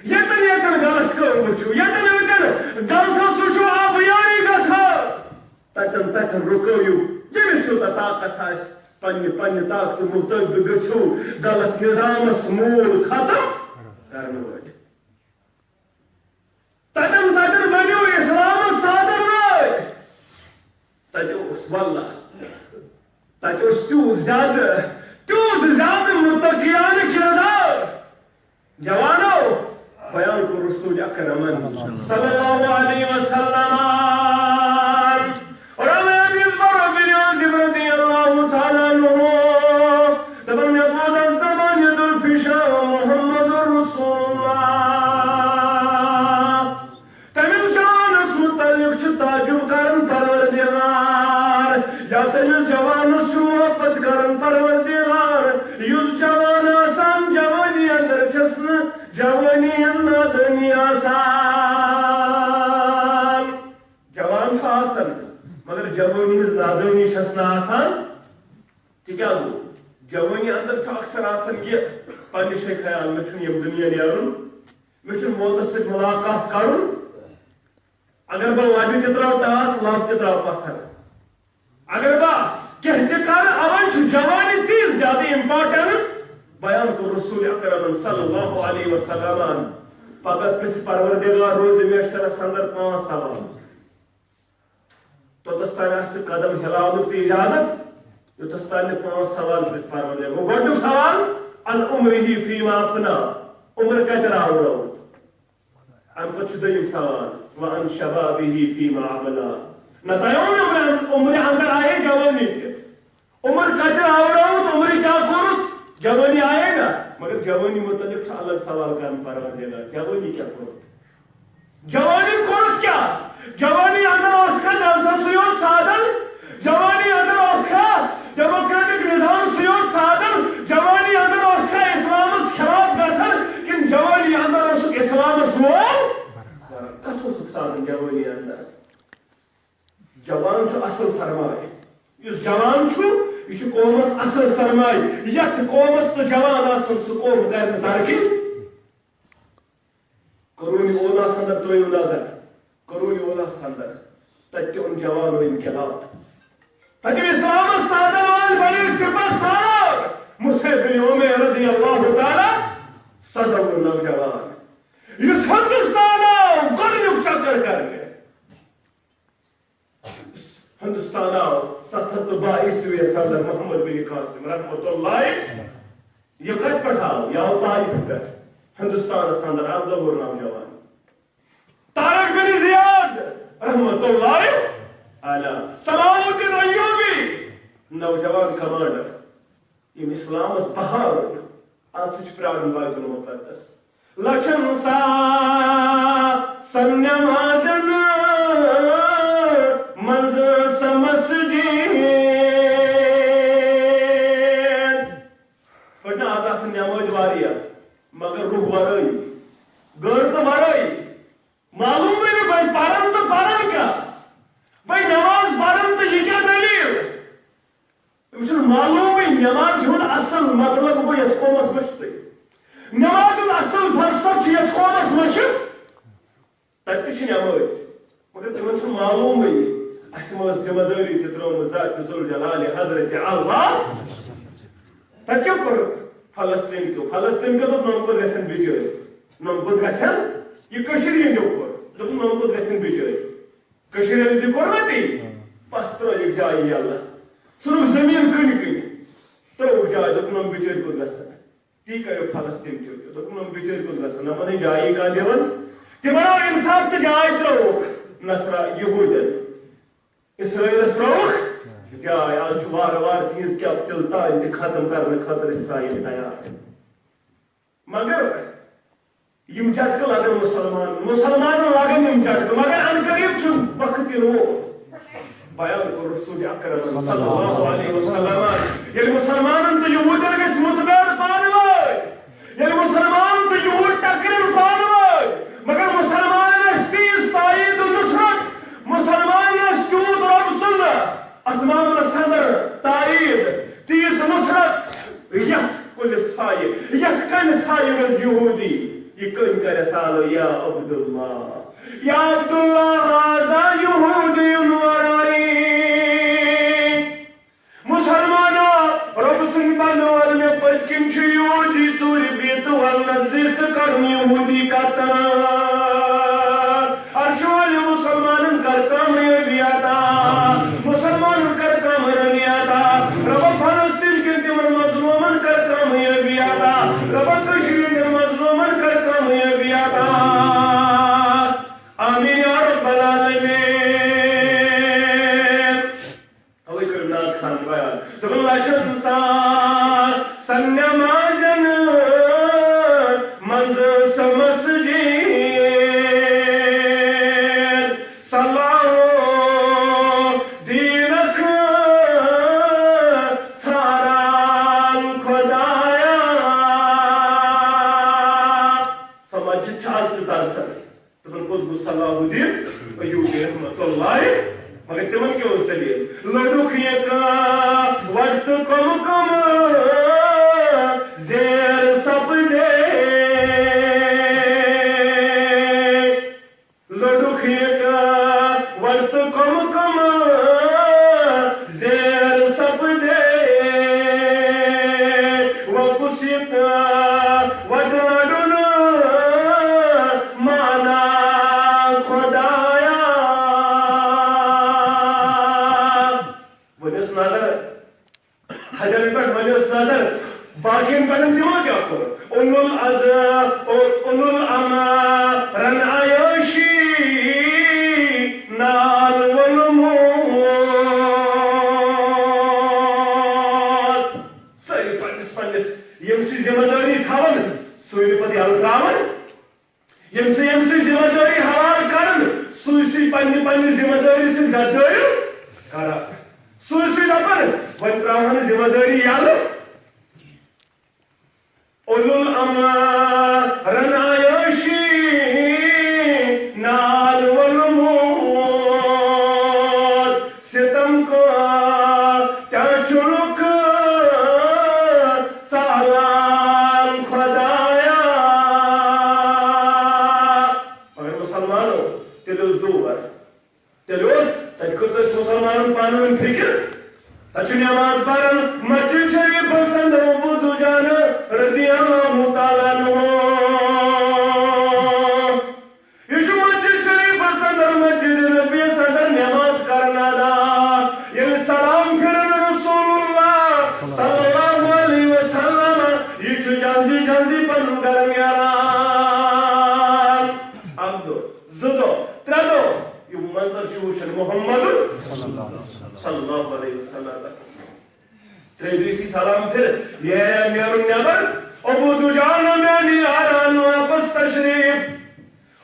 ییٚتٮ۪ن ییٚتٮ۪ن غلط کٲم وٕچھِو، ییٚتٮ۪ن ییٚتٮ۪ن غلطس وٕچھِو آبیٲری گژھان، تتٮ۪ن تتٮ۪ن رُکٲیِو، ییٚمِس یوٗتاہ طاقت آسہِ، پننہِ پننہِ طاقتہٕ مُطٲبِق گٔژھِو غلط نظامس موٗل ختم کرنہٕ وٲلۍ۔ تتٮ۪ن تتٮ۪ن بٔنِو اسلامس سادن وٲلۍ۔ تتہِ اوس واللہ، تتہِ اوس تیوٗت زیادٕ، تیوٗت زیادٕ متقیانہٕ کردار۔ جوانو، بیان کوٚر رسول اکرمن صلی اللہ علیہ وسلم۔ اور علی بن عازب رضی اللہ تعالیٰ عنہ، دپان، مےٚ بوٗز اتھ زمانہِ ذوالفشار محمد رسول اللہ۔ تٔمِس جوانَس مُتعلِق چھُ تعجب کران پروردگار، یا تٔمِس جوانَس چھُ محبت کران پروردگار، یُس جوان آسان، جوانی اندر چھَس نہٕ جوانی ہٕنٛز نادٲنی آسان۔ جوان چھُ آسان، مگر جوانی ہٕنٛز نادٲنی چھَس نہٕ آسان۔ تہِ کیٛاہ گوٚو؟ جوٲنی اندر چھُ اکثر آسان یہِ پننہِ جایہِ خیال، مےٚ چھُنہٕ ییٚمہِ دُنیا نیرُن، مےٚ چھُنہٕ موتس سۭتۍ ملاقات کرُن۔ اگر بہٕ لبہِ تہِ تراوٕ ٹاس، لب تہِ تراوٕ پتھر۔ اگر بہٕ کینٛہہ تہِ کرٕ، اَوَے چھُ جوانی تیٖژ زیادٕ importance۔ بیان کوٚر رسول اکرمن صلی اللہ علیہ وسلمن، پگاہ پرژھِ پروردگار روزِ محشرس اندر پانٛژھ سوال۔ توٚتَس تام آسہِ نہٕ قدم ہِلاونُک تہِ اِجازت، یوٚتَس تام نہٕ پانٛژھ سوال پرٛژھِ پروردگار۔ گوٚو گۄڈٕنیُک سوال، عن عمره فیما افنا۔ عمر کتہِ راورووُتھ؟ امہِ پتہٕ چھُ دوٚیِم سوال، وعن شبابہ فیما ابلا۔ نہ تۄہہِ اوٚن عمرِ، عمرِ اندر آیے جوٲنی تہِ۔ عمر کتہِ راورووُتھ، عمرِ کیٛاہ کوٚرُتھ؟ جوٲنی آیے نہ، مگر جوٲنی متعلق چھُ الگ سوال کرُن پروردگار، جوٲنی کیٛاہ کوٚرُتھ؟ جوانی کوٚرُتھ کیٛاہ؟ جوانی اندر اوس کھا غلطس سۭتۍ یوت سادن؟ جوانی اندر اوس کھا ڈیموکریٹک نظام سۭتۍ یوت سادن؟ جوانی اندر اوس کھا اسلامس خلاف گژھن؟ کِنہٕ جوانی اندر اوسُکھ اسلامس لوگ؟ کتھ اوسُکھ سادن جوانی اندر؟ جوان چھُ اصل سرمایہ۔ یُس جوان چھُ، یہِ چھُ قومس اصل سرمایہ۔ یتھ قومس تہٕ جوان آسن، سُہ قوم کرِ نہٕ ترقی۔ قرون اولاہس اندر ترٲیِو نظر، قرون اولاہس اندر، تتہِ تہِ اوٚن جوانو انقلاب۔ تتہِ یِم اسلامس سادن وٲلۍ بنی سپہ سالار مصعب بن عمیر رضی اللہ تعالیٰ، سدوُہ نوجوان، یُس ہندوستان آو گۄڈنیُک چکر کرنہِ۔ ہندوستان آو ستھ ہتھ تہٕ باہ عیسویس اندر محمد بن قاسم رحمت اللہ۔ یہِ کتہِ پٮ۪ٹھ آو؟ یہِ آو طائف پٮ۪ٹھ۔ ہندوستانس اندر اردہ وُہُر نوجوان طارق بن زیاد رحمت اللہ علیہ، صلاح الدین ایوبی، نوجوان کمانڈر، یِم اسلامس بہار۔ از تہِ چھِ پراران بیت المقدس۔ لچھن ساسن نمازن منٛز سۄ مسجد۔ پٔرۍ نہٕ از آسان نمٲز واریاہ، مگر روح ورٲے، غٲرتہٕ ورٲے۔ معلومٕے نہٕ وۄنۍ پرن تہٕ پرن کیٛاہ؟ وۄنۍ نماز پرن تہٕ یہِ کیٛاہ دٔلیٖل؟ أمِس چھُنہٕ معلومٕے نماز ہُنٛد اصل مطلب گوٚو یتھ قومس مٔشتٕے۔ نماز ہُنٛد اصل فلسفہٕ چھُ یتھ قومس مٔشِتھ۔ تتہِ تہِ چھِ نمٲز، مگر تِمن چھُنہٕ معلومٕے۔ اسہِ ما ٲس ذمہ دٲری تہِ ترٲومٕژ ذات ذوالجلال حضرت اللہ۔ تتہِ کیٛاہ کوٚر فلسطین کیو؟ فلسطین کیو دوٚپ، نۄم کوٚت گژھن بچٲرۍ؟ نۄم کوٚت گژھن؟ یہِ کٔشیٖرِ ہٕنٛدیو کوٚر۔ دوٚپُن، نۄم کوٚت گژھن بچٲرۍ؟ کٔشیٖرِ ہٕنٛدِ کوٚر نا تی؟ بس ترٲوِکھ جایہِ یلہٕ۔ ژھٕنُکھ زٔمیٖن کٕنۍ کٕنۍ۔ ترٲوٕکھ جاے، دوٚپُن، نۄم بچٲرۍ کوٚت گژھن؟ تی کریو فلسطین کیو تہِ۔ دوٚپُن، نۄم بچٲرۍ کوٚت گژھن؟ نۄمن ہے جایی کانٛہہ دِوان۔ تِمن آو انصاف تہٕ جاے ترٲوٕکھ نصرا یہوٗدٮ۪ن۔ اسرائیلس ترٲوٕکھ جاے۔ از چھُ وارٕ وارٕ تِہنٛز capital تام تہِ ختم کرنہٕ خٲطرٕ اسرائیل تیار۔ مگر یِم جھٹکہٕ لگن مُسلمانن، مُسلمانن لگن یِم جھٹکہٕ، مگر عنقریب چھُ وقت یِنہٕ وول۔ بیان کوٚر رسول اکرم صلی اللہ علیہ وسلم، ییٚلہِ مُسلمانن تہٕ یہوٗدین گژھِ مُتبٲر پانہٕ وٲنۍ، ییٚلہِ مُسلمان تہٕ یہوٗد ٹکرن پانہٕ وٲنۍ، مگر مُسلمانن آسہِ تیٖژ تایید و نصرت، مُسلمانن آسہِ تیوٗت رۄب سُنٛد اتھ معاملس اندر تایید، تیٖژ نصرت، یتھ کُلِس ژھایہِ، یتھ کنہِ ژھایہِ روزِ یہوٗدی، یہِ کٔمۍ کرٮ۪س آلو؟ یا عبداللہ، یا عبداللہ، ھذا یہودی ورائی۔ مُسلمانو، رۄب سٕنٛدۍ بندٕ وَل، مےٚ پٔتۍ کِنۍ چھُ یہوٗدی ژوٗرِ بیٖتہٕ وَل نزدیٖک تہٕ کرُن یہوٗدی قتل۔ عرشہِ وٲلۍ مُسلمانن کر کامیٲبی عطا، مُسلمانن کر کامیٲبی عطا۔ رۄبہ فلسطین کٮ۪ن تِمن مظلوٗمن کر کامیٲبی عطا، رۄبہ کٔشیٖرِ ہٕنٛدٮ۪ن مظلوٗمن کر کامیٲبی عطا۔ آمین یا رب العالمین۔ اوے کٔرِو نعت خان بیان۔ دوٚپُن، لچھن ساسن نمازن منٛز سۄ مسجد، صلاح و دینک ژھاران خدایا۔ سۄ مسجد چھِ آز تہِ ترسان۔ تِمن کوٚت گوٚو صلاح الدین ایوبی رحمت اللہ؟ مگر تِمن کیٛاہ اوس دٔلیٖل؟ لٔڈُکھ یہِ کانٛہہ وۄٹھ تہٕ کم کم زیر سپدے۔ لٔڈُکھ یہِ کانٛہہ وۄٹھ تہٕ کم کم زیر سپدے، وۄنۍ کُس یہِ کانٛہہ وۄٹھ لَڑُن مانا خدایا۔ وۄنۍ ٲس نظر حجر پٮ۪ٹھ، وۄنۍ ٲس نظر باقین پٮ۪ٹھ تِمو کیٛاہ کوٚر؟ اولو الازم، او-، اولو الامرن عیاشی نال والموت۔ سٲری پننِس پننِس ییٚمہِ سٕنٛز ذمہٕ دٲری تھاوان، سُے نہٕ پتہٕ یلہٕ ترٛاوان۔ ییٚمہِ سۭتۍ، ییٚمہِ سۭتۍ ذمہٕ دٲری حوالہٕ کران، سُے سُے پننہِ، پننہِ ذمہٕ دٲری سۭتۍ غدٲری کران۔ سُے سُے دپان، وۄنۍ ترٛاوہا نہٕ ذمہٕ دٲری یلہٕ۔ اولو الامرن عیاشی نال والموت۔ ستم کٲتیٛاہ چھُکھ ژالان خۄدایا۔ مگر مسلمانو، تیٚلہِ اوس دور۔ تیٚلہِ اوس، تَتہِ کٔر تَتہِ مُسلمانَن پانہٕ ؤنۍ فِکر۔ تَتہِ چھُ نٮ۪ماز پَران، مسجد شریٖفَس اندر ابو دجانہ رضی اللہ تعالیٰ عنہ۔ یہِ چھُ مسجد شریٖفَس اندر، مسجد نبیَس اندر نٮ۪ماز کران ادا۔ ییٚلہِ سلام پھِرن رسول اللہ صلی اللہ علیہ وسلم، یہِ چھُ جلدی جلدی پَنُن گرٕ نیران۔ اکھ دۄہ، زٕ دۄہ، ترٛےٚ دۄہ، یہِ منظر چھُ وٕچھان محمد صلی اللہ علیہ وسلم۔ ترٛیٚیہِ دۄہہِ یُتھُے سلام پھِر، یہِ نیرُن نٮ۪بر، ابو دجانہ میانہِ یارن واپس تشریف۔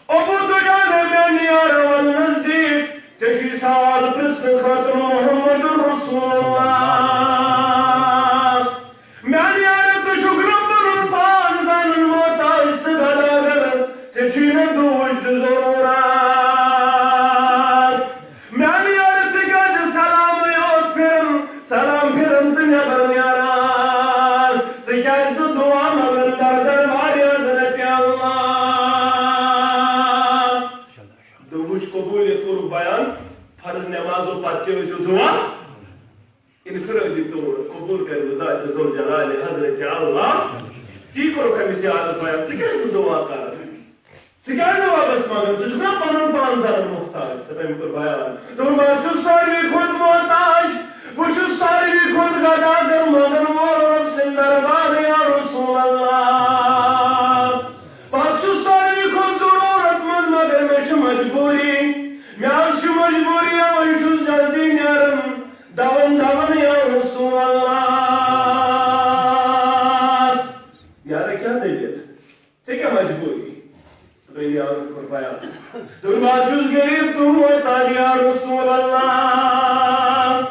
ابو دجانہ میانہِ یارن وَل نزدیٖک، ژےٚ چھُے سوال پرٛژھنہٕ خٲطرٕ محمد رسول اللہ۔ میانہِ یارٕ، ژٕ چھُکھ نہٕ پنُن پان زانن محتاج تہٕ گداگر، ژےٚ چھُے نہٕ دوٗج تہِ ضروٗرت۔ میانہِ یارٕ، ژٕ کیازِ سلامٕے یوت پھِرن، سلام پھِرن تہٕ نٮ۪بر نیران؟ ژٕ کیازِ نہٕ دُعا منگان در دربارِ حضرت اللہ؟ دوٚپمَس قبوٗلیت کوٚرُکھ بیان، فرض نٮ۪مازو پتہٕ تہِ ٲسِو دُعا۔ انفرادی طور قبول کرِ ذات ذوالجلال حضرت اللہ۔ تی کوٚرُکھ أمِس یارس بیان، ژٕ کیازِ چھُکھ دُعا کران؟ ژٕ کیازِ دُعا بس منگان؟ ژٕ چھُکھ نا پنُن پان زانان محتاج؟ تہٕ تٔمۍ کوٚر بیان۔ دوٚپُن، بہٕ چھُس ساروی کھۄتہٕ محتاج، بہٕ چھُس ساروی کھۄتہٕ گداگر، مگر وول رۄب سٕنٛدِ دربار یا رسول اللہ۔ بہٕ حظ چھُس ساروی کھۄتہٕ ضروٗرت مند، مگر مےٚ چھِ مجبوٗری۔ مےٚ حظ چھِ مجبوٗری، اَوَے چھُس جلدی نیران۔ دَوَن، دَوَن یا رسول اللہ۔ یارٕ، کیٛاہ دٔلیٖل؟ ژےٚ کیٛاہ مجبوٗری؟ تہٕ یارٕ کوٚر بیان۔ دوٚپُن، بہٕ حظ چھُس غریٖب تہٕ محتاج یا رسول اللہ۔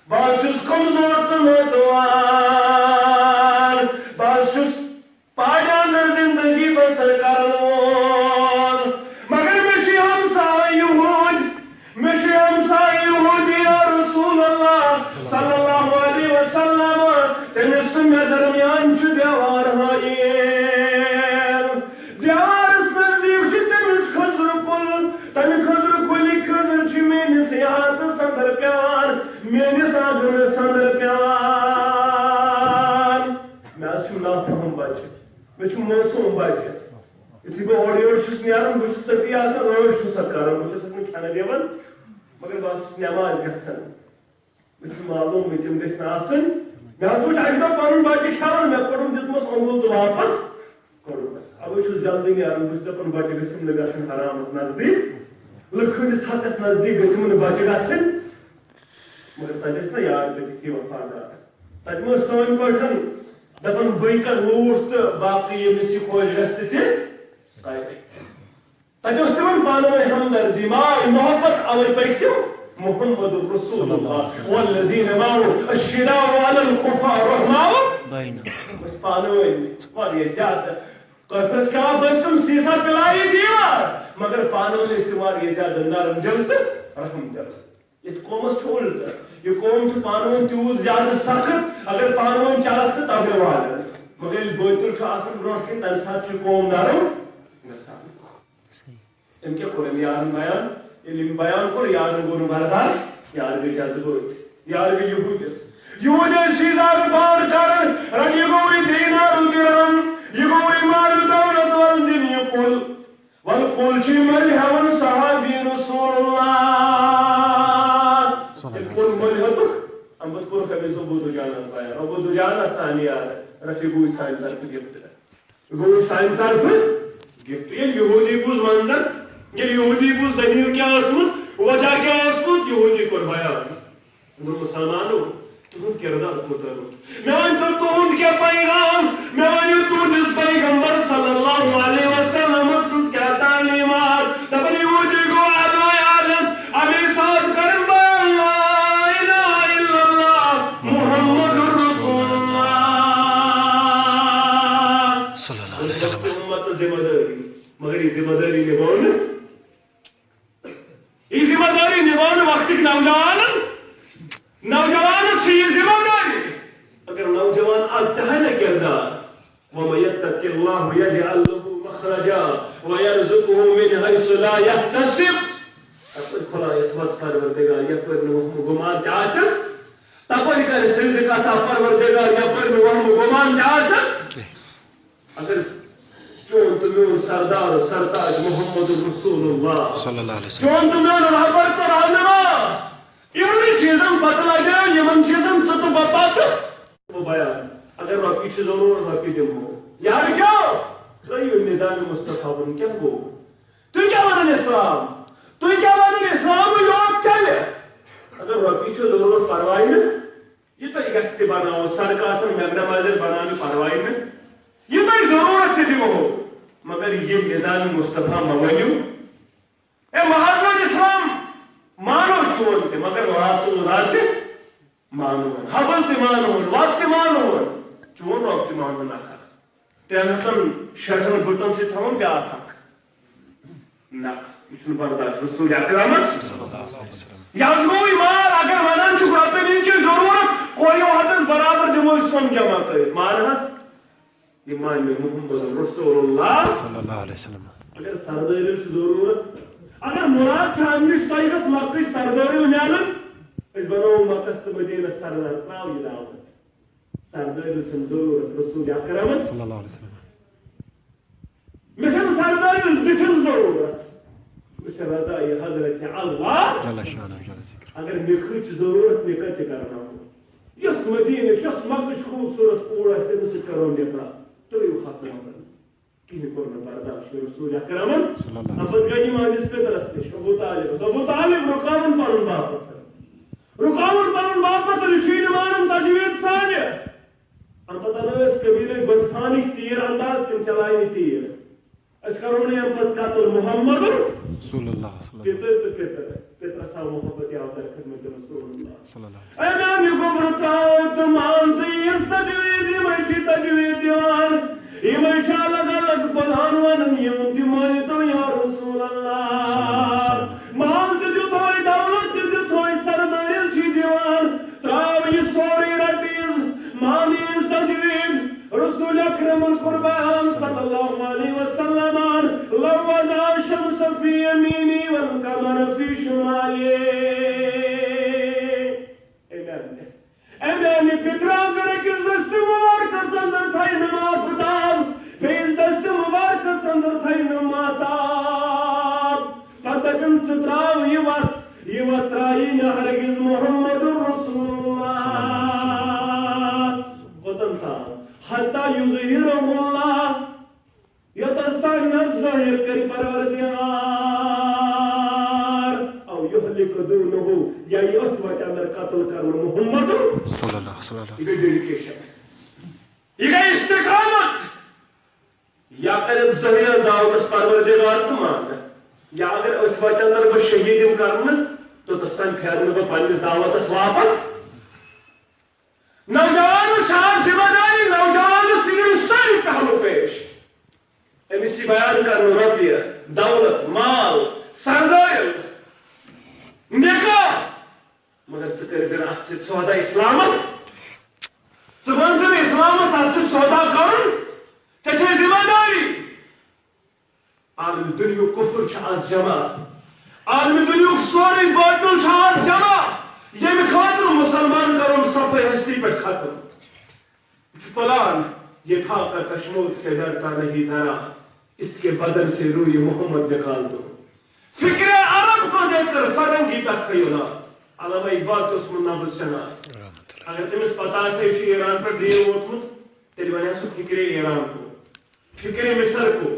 بہٕ حظ چھُس کمزور تہٕ ناتوان۔ بہٕ حظ چھُس پہاڑِ اندر زندگی بسر کرن وول۔ مگر مےٚ چھُ ہمساے یہود، مےٚ چھُ ہمساے یہود یا رسول اللہ صلی اللہ علیہ وسلم، تٔمِس تہٕ مےٚ درمیان چھُ دیوار حائل۔ دیوارس نزدیٖک چھُ تٔمِس کھٔزرٕ کُل، تَمہِ کھٔزرٕ کُلہِ کھٔزٕر چھِ میٲنِس یاتس اندر پیوان، میٲنِس آنگنس اندر پیوان۔ مےٚ حظ چھُ نافہم بچہٕ۔ مےٚ چھُ معصوم بچہٕ۔ یُتھُے بہٕ اورٕ یورٕ چھُس نیران، بہٕ چھُس تٔتی آسان، عٲش چھُس اَتھ کران، بہٕ چھُس اَتھ نہٕ کھٮ۪نہٕ دِوان، مگر بہٕ حظ چھُس نٮ۪ماز یَژھان۔ مےٚ چھُ معلوم، یِم گٔژھۍ نہٕ آسٕنۍ۔ مےٚ حظ وٕچھ اَکہِ دۄہ پَنُن بچہٕ کھٮ۪وان، مےٚ کوٚڑُم، دیُتمَس اوٚنٛگُل تہٕ واپَس کوٚڑمَس۔ اَوَے چھُس جلدی نیران، بہٕ چھُس دَپان، بچہٕ گٔژھِم نہٕ گژھُن حرامَس نزدیٖک، لُکہٕ ہٕنٛدِس حقَس نزدیٖک گٔژھِم نہٕ بچہٕ گژھٕنۍ۔ مگر تَتہِ ٲسۍ نا یار تہِ تِتھی وفادار۔ تَتہِ مہ ٲسۍ سٲنۍ پٲٹھۍ دَپان، بٕے کَرٕ لوٗٹھ تہٕ باقٕے ییٚمِس یہِ خۄش گژھِ تہِ تہِ کَرِ۔ تَتہِ اوس تِمَن پانہٕ ؤنۍ ہمدردی، ماے محبت، اَوَے پٔکۍ تِم محمد رسول اللہ والذین معه اشداء علی الکفار رحماء۔ بینہم۔ ٲسۍ پانہٕ ؤنۍ واریاہ زیادٕ۔ کٲفرَس خلاف ٲسۍ تِم سیٖسا پِلایہِ دیٖوار، مگر پانہٕ ؤنۍ ٲسۍ تِم واریاہ زیادٕ نرم دِل تہٕ رحم دِل۔ یتھ قومس چھُ الٹہٕ۔ یہِ قوم چھُ پانہٕ ؤنۍ تیوٗت زیادٕ سخت، اگر پانہٕ ؤنۍ چلکھ تہٕ تبرِ والن۔ مگر ییٚلہِ بٲطل چھُ آسان برونٛٹھ کِنۍ، تمہِ ساتہٕ چھُ یہِ قوم نرم گژھان۔ أمۍ کیٛاہ کوٚر؟ أمۍ یارن بیان، ییٚلہِ أمۍ بیان کوٚر، یارن گوٚو نہٕ برداش، یار گٔے جذبٲتۍ، یار گٔے یہوٗدِس۔ یہوٗدِس چھِ زیادٕ پان کران، رٹ، یہِ گوٚوٕے دینار و درہم، یہِ گوٚوٕے مال و دولت، ول دِن یہِ کُل۔ ول کُل چھُے مٔلۍ ہٮ۪وان صحابی رسول اللہ۔ تٔمۍ کوٚر مٔلۍ ہیوٚتُکھ، اَمہِ پتہٕ کوٚرُکھ أمِس ابو دجانس بیان۔ ابو دجانہ سانہِ یارٕ، رفیع گوٚو سانہِ طرفہٕ گفٹ۔ گوٚو سانہِ طرفہٕ گفٹ۔ ییٚلہِ یہودی بوٗز منظر، ییٚلہِ یہودی بوٗز دٔلیٖل کیٛاہ ٲسمٕژ، وجہ کیٛاہ اوسمُت، یہودی کوٚر بیان۔ دوٚپُن، مسلمانو، تُہُنٛد کردار کوٗتاہ رُت۔ مےٚ ؤنۍ تو، تُہُنٛد کیٛاہ پیغام؟ مےٚ ؤنِو، تُہٕنٛدِس پیغمبر صلی اللہ علیہ وسلم سٕنٛز کیٛاہ تعلیمات؟ دَپان، یہودی گوٚو عالمے عالم، اَمے ساتہٕ کٔرٕن بیان لا الہ الا اللہ محمد رسول اللہ۔ صلی اللہ علیہ وسلم۔ امت ذمہ داری، مگر یہ ذمہ داری نبھاؤ نا۔ یہ ذمہ داری نبھاؤ نا وقت کے نوجوان، نوجوان سے یہ ذمہ داری۔ اگر نوجوان از تہنا کردار، ومن يتق الله يجعل له مخرجا ويرزقه من حيث لا يحتسب۔ تپٲرۍ کھُلاوٮ۪س وَتھ پروردگار، یَپٲرۍ نہٕ وَہمہٕ گُمان تہِ آسٮ۪س۔ تپٲرۍ کَرٮ۪س رِزق عطا پروردگار، یَپٲرۍ نہٕ وَہمہٕ گُمان تہِ آسٮ۪س۔ اگر چون تہٕ میون سردار و سرتاج محمد رسول اللہ، صلی اللہ علیہ وسلم۔ چون تہٕ میون رہبر تہٕ رہنما، یِمنٕے چیٖزن پتہٕ لگیو، یِمن چیٖزن ژٕ تہٕ بہٕ پتہٕ۔ بیان، اگر رۄپیہِ چھِ ضروٗرت، رۄپیہِ دِمو۔ یارٕ کیٛاہ؟ ترٛٲیِو نظام مصطفیٰ بُن، کیٛاہ گوٚو؟ تُہۍ کیٛاہ وَنان اِسلام؟ تُہۍ کیٛاہ وَنان اِسلام یوت چلہِ؟ اگر رۄپیہِ چھِ ضروٗرت، پرواے نہٕ، یہِ تۄہہِ گژھِ تہِ بناوو، سڑکہٕ آسن میگنمائزر بناونہِ، پرواے نہٕ، یہِ تۄہہِ ضروٗرت تہِ دِمو، مگر یہِ نظام مصطفیٰ مہ ؤنِو۔ اے محض وۄنۍ اسلام مانو چون تہِ، مگر لات و عزیٰ تہِ مانو، ہبل تہِ مانو، لات تہِ مانو، چون رب تہِ مانو نہ کر۔ ترٛٮ۪ن ہتن شیٹھن بُتن سۭتۍ تھاوُن بیٛاکھ اکھ۔ نہ، یہِ چھُنہٕ برداشت۔ رسول اکرمس یہِ حظ گوٚو یہِ مال، اگر ونان چھُکھ رۄپیہِ ہٕنٛز چھِ ضروٗرت، کویو ہتس برابر دِمو أسۍ سۄن جمع کٔرِتھ۔ مان حظ، یہِ مانہِ محمد رسول اللہ۔ صلی اللہ علیہ وسلم۔ اگر سردٲرِل چھِ ضروٗرت، اگر مُراد چھُ اَمہِ نِش تۄہہِ گژھِ مکٕچ سردٲرِل میلٕنۍ، أسۍ بناوو مکس تہٕ مدیٖنس سردار، ترٛاو یہِ دعوت۔ سردٲرِل چھَنہٕ ضروٗرت رسول اکرمس۔ صلی اللہ علیہ وسلم۔ مےٚ چھَنہٕ سردٲرِل زِٹھٮ۪ن ضروٗرت۔ مےٚ چھِ رضا یہِ حضرت اللہ۔ جل شانہ، جل ذکر۔ اگر مےٚ کھٔج ضروٗرت، مےٚ کَتہِ کرناوو؟ یۄس مدیٖنٕچ، یۄس مکٕچ خوٗبصوٗرت کوٗر آسہِ، تٔمِس سۭتۍ کرو نکاح۔ ترٛٲیِو ہتھ نمبر۔ کِہیٖنۍ کوٚر نہٕ برداش۔ یہِ رسول اکرمن۔ صلی اللہ علیہ وسلم۔ اَمہِ پتہٕ گٔے یِم أہنٛدِس پِترس نِش، ابو طالبس۔ ابو طالب رُکاوُن پنُن باپ پتھر۔ رُکاوُن پنُن باپ پتھر، یہِ چھُے نہٕ مانان تجویٖد سانہِ۔ اَمہِ پتہٕ اَنو أسۍ قبیٖلٕکۍ غطفانٕکۍ تیٖر انداز، تِم چلاوِ یہِ تیٖر۔ أسۍ کرو نہٕ اَمہِ پتہٕ قتل محمد۔ رسول اللہ صلی اللہ علیہ وسلم۔ پِتٕر تہٕ پِتٕر، پِترس آو محبت یاو در خدمت رسول اللہ۔ صلی اللہ علیہ وسلم۔ اے میانہِ گوٚبرٕ ترٛاو تہٕ مان تہٕ یِژھ تجویٖز، یِمے چھِ تجویٖز دِوان، یِمے چھِ الگ الگ پلان ونان، یِم تہِ مٲنِو تو یا رسول اللہ۔ صلی اللہ علیہ وسلم۔ مال تہِ دِژہوے، دولت تہِ دِژہوے، سردٲرِل چھِ دِوان، ترٛاو یہِ سورُے رٔٹیٖز، مان یِژھ تجویٖز۔ رسول اکرمن کوٚر بیان صلی اللہ علیہ وسلم، لو وضع الشمس في يميني والقمر في شمالي۔ اے میانہِ، اے میانہِ پِترا، اگر أکِس دٔستہِ مُبارکس اندر تھایہِ نہٕ آفتاب، بیٚیِس دٔستہِ مُبارکس اندر تھایہِ نہٕ ماہتاب، پتہٕ دپن، ژٕ ترٛاو یہِ وتھ، یہِ وتھ ترٛایی نہٕ ہرگز محمد رسول اللہ۔ وطن تام، حتی یظہرہ اللہ، یوتس تام نہ ظٲہر کٔرۍ پروردگار، او یہلک دونہ، یا یہِ أتھۍ وتہِ اندر قتل کرن محمد۔ صلی اللہ، صلی اللہ۔ یہِ گٔے ڈیڈیکیشن، یہِ گٔے استقامت۔ یا کرن ظٲہر دعوتس پروردگار تہٕ مانن، یا اگر أتھۍ وتہِ اندر بہٕ شہید یِم کرنہٕ، توٚتس تام پھیرٕ نہٕ بہٕ پننِس دعوتس واپس۔ نوجوانس چھِ آز ذمہ داری، نوجوانس یِن سٲری پہلو پیش۔ أمِس یہِ بیان کرنہٕ رۄپیہِ، دولت، مال، سردٲرِل، نکاح۔ مگر ژٕ کٔرۍ زِ نہٕ اتھ سۭتۍ سودا اسلامس۔ ژٕ ون زِ نہٕ اسلامس اتھ سۭتۍ سودا کرُن۔ ژےٚ چھے ذمہ داری۔ عالم دنیاہُک کفر چھُ آز جمع۔ عالم دنیاہُک سورُے باطل چھُ آز جمع۔ ییٚمہِ خٲطرٕ مسلمان کرُن صفحہ ہستی پٮ۪ٹھ ختم۔ یہ پلان، یہ خاکہ کشمور سے ڈرتا نہیں ذرا، اس کے بدن سے روی محمد نکال دو۔ فکر عرب کو دیکھ کر فرنگی تخیلات۔ علامہ اقبال تہِ اوسمُت نبض شناس۔ رحمت اللہ۔ اگر تٔمِس پتہ آسہِ ہے، یہِ چھُ ایران پٮ۪ٹھ ڈیٖل ووتمُت، تیٚلہِ وَنہِ ہا سُہ فِکرِ ایران کو، فِکرِ مصر کو،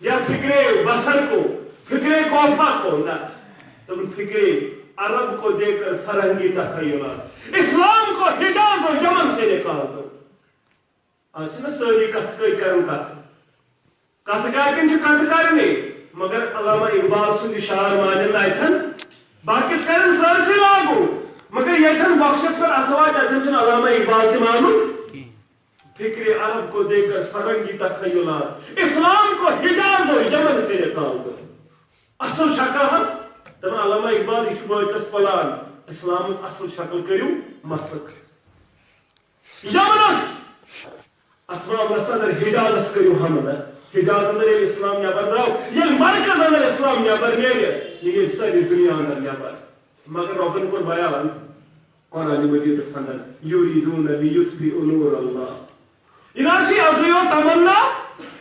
یا فِکرِ بصر کو، فِکرِ کوفہ کو، نہ۔ تم فِکرِ عرب کو دیکھ کر فرنگی تخیلات، اسلام کو حجاز و یمن سے نکال دو۔ آز چھِنہ سٲری کتھٕ کٔرۍ کران کتھٕ۔ کتھٕ کتٮ۪ن چھِ کتھٕ کرنہِ، مگر علامہ اقبال سُنٛد یہِ شعر مانن نہٕ اتٮ۪ن۔ باقیس کرن سٲرسٕے لاگو، مگر ییٚتٮ۪ن بۄکسس پٮ۪ٹھ اتھٕ واتہِ، اتٮ۪ن چھُنہٕ علامہ اقبال تہِ مانُن۔ فکر عرب کو دے کر فرنگی تخیلات، اسلام کو حجاز و یمن سے نکال دو۔ اصل شکل حظ، دپان علامہ اقبال، یہِ چھُ بٲتلس پلان، اسلامٕچ اصل شکل کٔرِو مسخ۔ یمنس، اتھ معاملس اندر حجازس کٔرِو حملہٕ۔ حجاز اندر ییٚلہِ اسلام نٮ۪بر درٛاو، ییٚلہِ مرکز اندر اسلام نٮ۪بر نیرِ، یہِ نیرِ سٲری دُنیا اندر نٮ۪بر۔ مگر رۄبن کوٚر بیان قرآن مجیدس اندر، یریدون لیطفئوا نور اللہ۔ یہِ نہ حظ چھُ ازٕے یوت تمنا،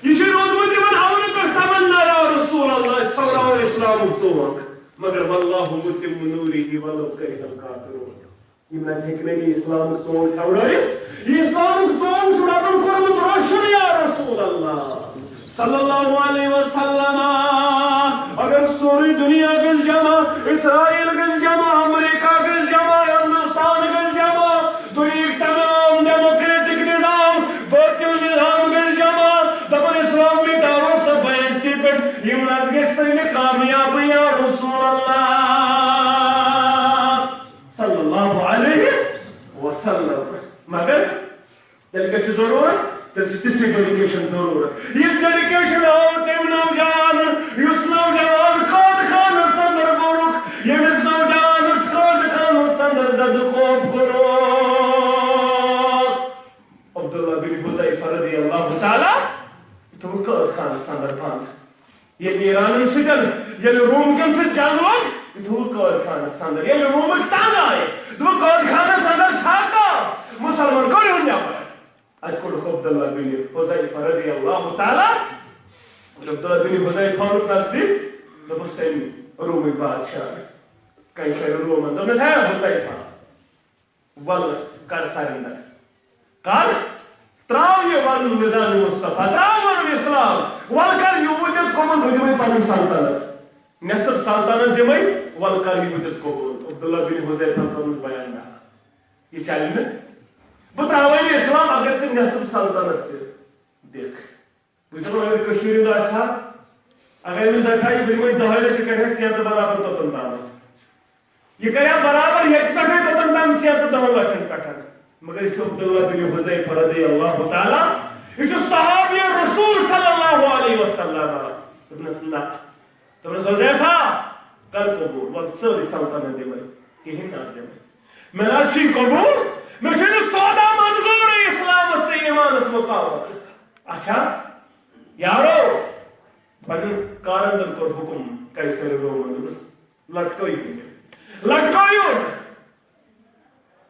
یہِ چھُ روٗدمُت یِمن اولہٕ پٮ۪ٹھ تمنا، یا رسول اللہ، أسۍ ژھٮ۪وراوو اسلامُک ژونگ، مگر واللہ متم نورہ ولو کرہ الکافرون۔ یِم نہ حظ ہیٚکہِ نہٕ یہِ اسلامُک ژونگ ژھٮ۪وڑٲوِتھ۔ یہِ اسلامُک ژونگ چھُ رۄبن کوٚرمُت روشن، یا رسول اللہ صلی اللہ علیہ وسلم۔ اگر سورُے دُنیا گژھِ جمع، اسرائیل گژھِ جمع، امریکہ گژھِ جمع، ہندوستان گژھِ جمع، دُنیہٕکۍ تمام ڈیموکریٹک نظام، باطل نظام گژھِ جمع، دپن اسلام مٹاوو سا بہشتی پٮ۪ٹھ، یِم نہ حظ گژھِ نہٕ کامیاب، یا رسول اللہ صلی اللہ علیہ وسلم۔ مگر تیٚلہِ کیٛاہ چھِ ضروٗرت؟ تیٚلہِ چھِ تِژھٕے ڈیڈیکیشن ضروٗرت۔ یِژھ ڈیڈیکیشن ہٲو تٔمۍ نوجوان، یُس نوجوان قٲد خانس اندر بوٚرُکھ، ییٚمِس نوجوانس قٲد خانس اندر زدٕ خوف کوٚرُکھ۔ عبداللہ بن حذیفہ رضی اللہ تعالیٰ، یہِ تھوٚوُکھ قٲد خانس اندر بند۔ ییٚلہِ ایرانن سۭتۍ، ییٚلہِ رومکٮ۪ن سۭتۍ جنگ لوٚگ، یہِ تھوٚوُکھ قٲد خانس اندر۔ ییٚلہِ رومٕکۍ تنگ آیہِ، دوٚپُکھ، قٲد خانس اندر چھا کانٛہہ؟ مسلمان، کٔڑِو نٮ۪بر۔ اتہِ کوٚڑُکھ عبداللہ بن حذیفہ رضی اللہ تعالیٰ۔ ییٚلہِ عبداللہ بن حذیفہ اوٚنُکھ نزدیٖک، دوٚپُس تٔمۍ رومٕکۍ بادشاہ، قیصر رومن، دوٚپنس، ہے حذیفہ، ول کر سرنڈر، کر، تراو یہِ ونُن نظام مصطفیٰ، تراو ونُن اسلام، ول کر یوٗت یوت قبول، بہٕ دِمے پنٕنۍ سلطنت، نٮ۪صٕف سلطنت دِمے، ول کر یوٗت یوت قبول۔ عبداللہ بن حذیفہ کٔرمٕژ بیان، نہ، یہِ چلہِ نہٕ، بہٕ تراوے نہٕ اسلام اگر ژٕ نٮ۪صٕف سلطنت تہِ دِکھ۔ بہٕ چھُس دَپان، اگر کٔشیٖرِ ہُنٛد آسہِ ہا، اگر أمِس دَپہِ ہا، یہِ بہٕ دِمَے دَہَے لَچھ، یہِ کَرِ ہا ژیر تہٕ برابر توٚتَن تامَتھ۔ یہِ کَرِ ہا برابر ییٚتہِ پٮ۪ٹھَے توٚتَن تام ژیر تہٕ دَہَن لَچھَن پٮ۪ٹھ۔ مگر یہِ چھُ عبداللہ بن حذیفہ رضی اللہ تعالیٰ، یہِ چھُ صحابی رسول صلی اللہ علیہ وسلم۔ دوٚپنَس، نہ۔ دوٚپنَس، حذیفہ، کر قبول، وَلہٕ سٲرٕے سلطنت دِمَے، کِہیٖنۍ نہٕ حظ دِمَے۔ مےٚ نہ حظ چھُے قبول، مےٚ چھُنہٕ سودا منظوٗرٕے اِسلامَس تہٕ ایٖمانَس مُقابلہٕ۔ اچھا، یارو، پننٮ۪ن کارندن کوٚر حُکُم قیصر رومن، دوٚپُس، لٹکٲیِو یہِ۔ لٹکٲیِو۔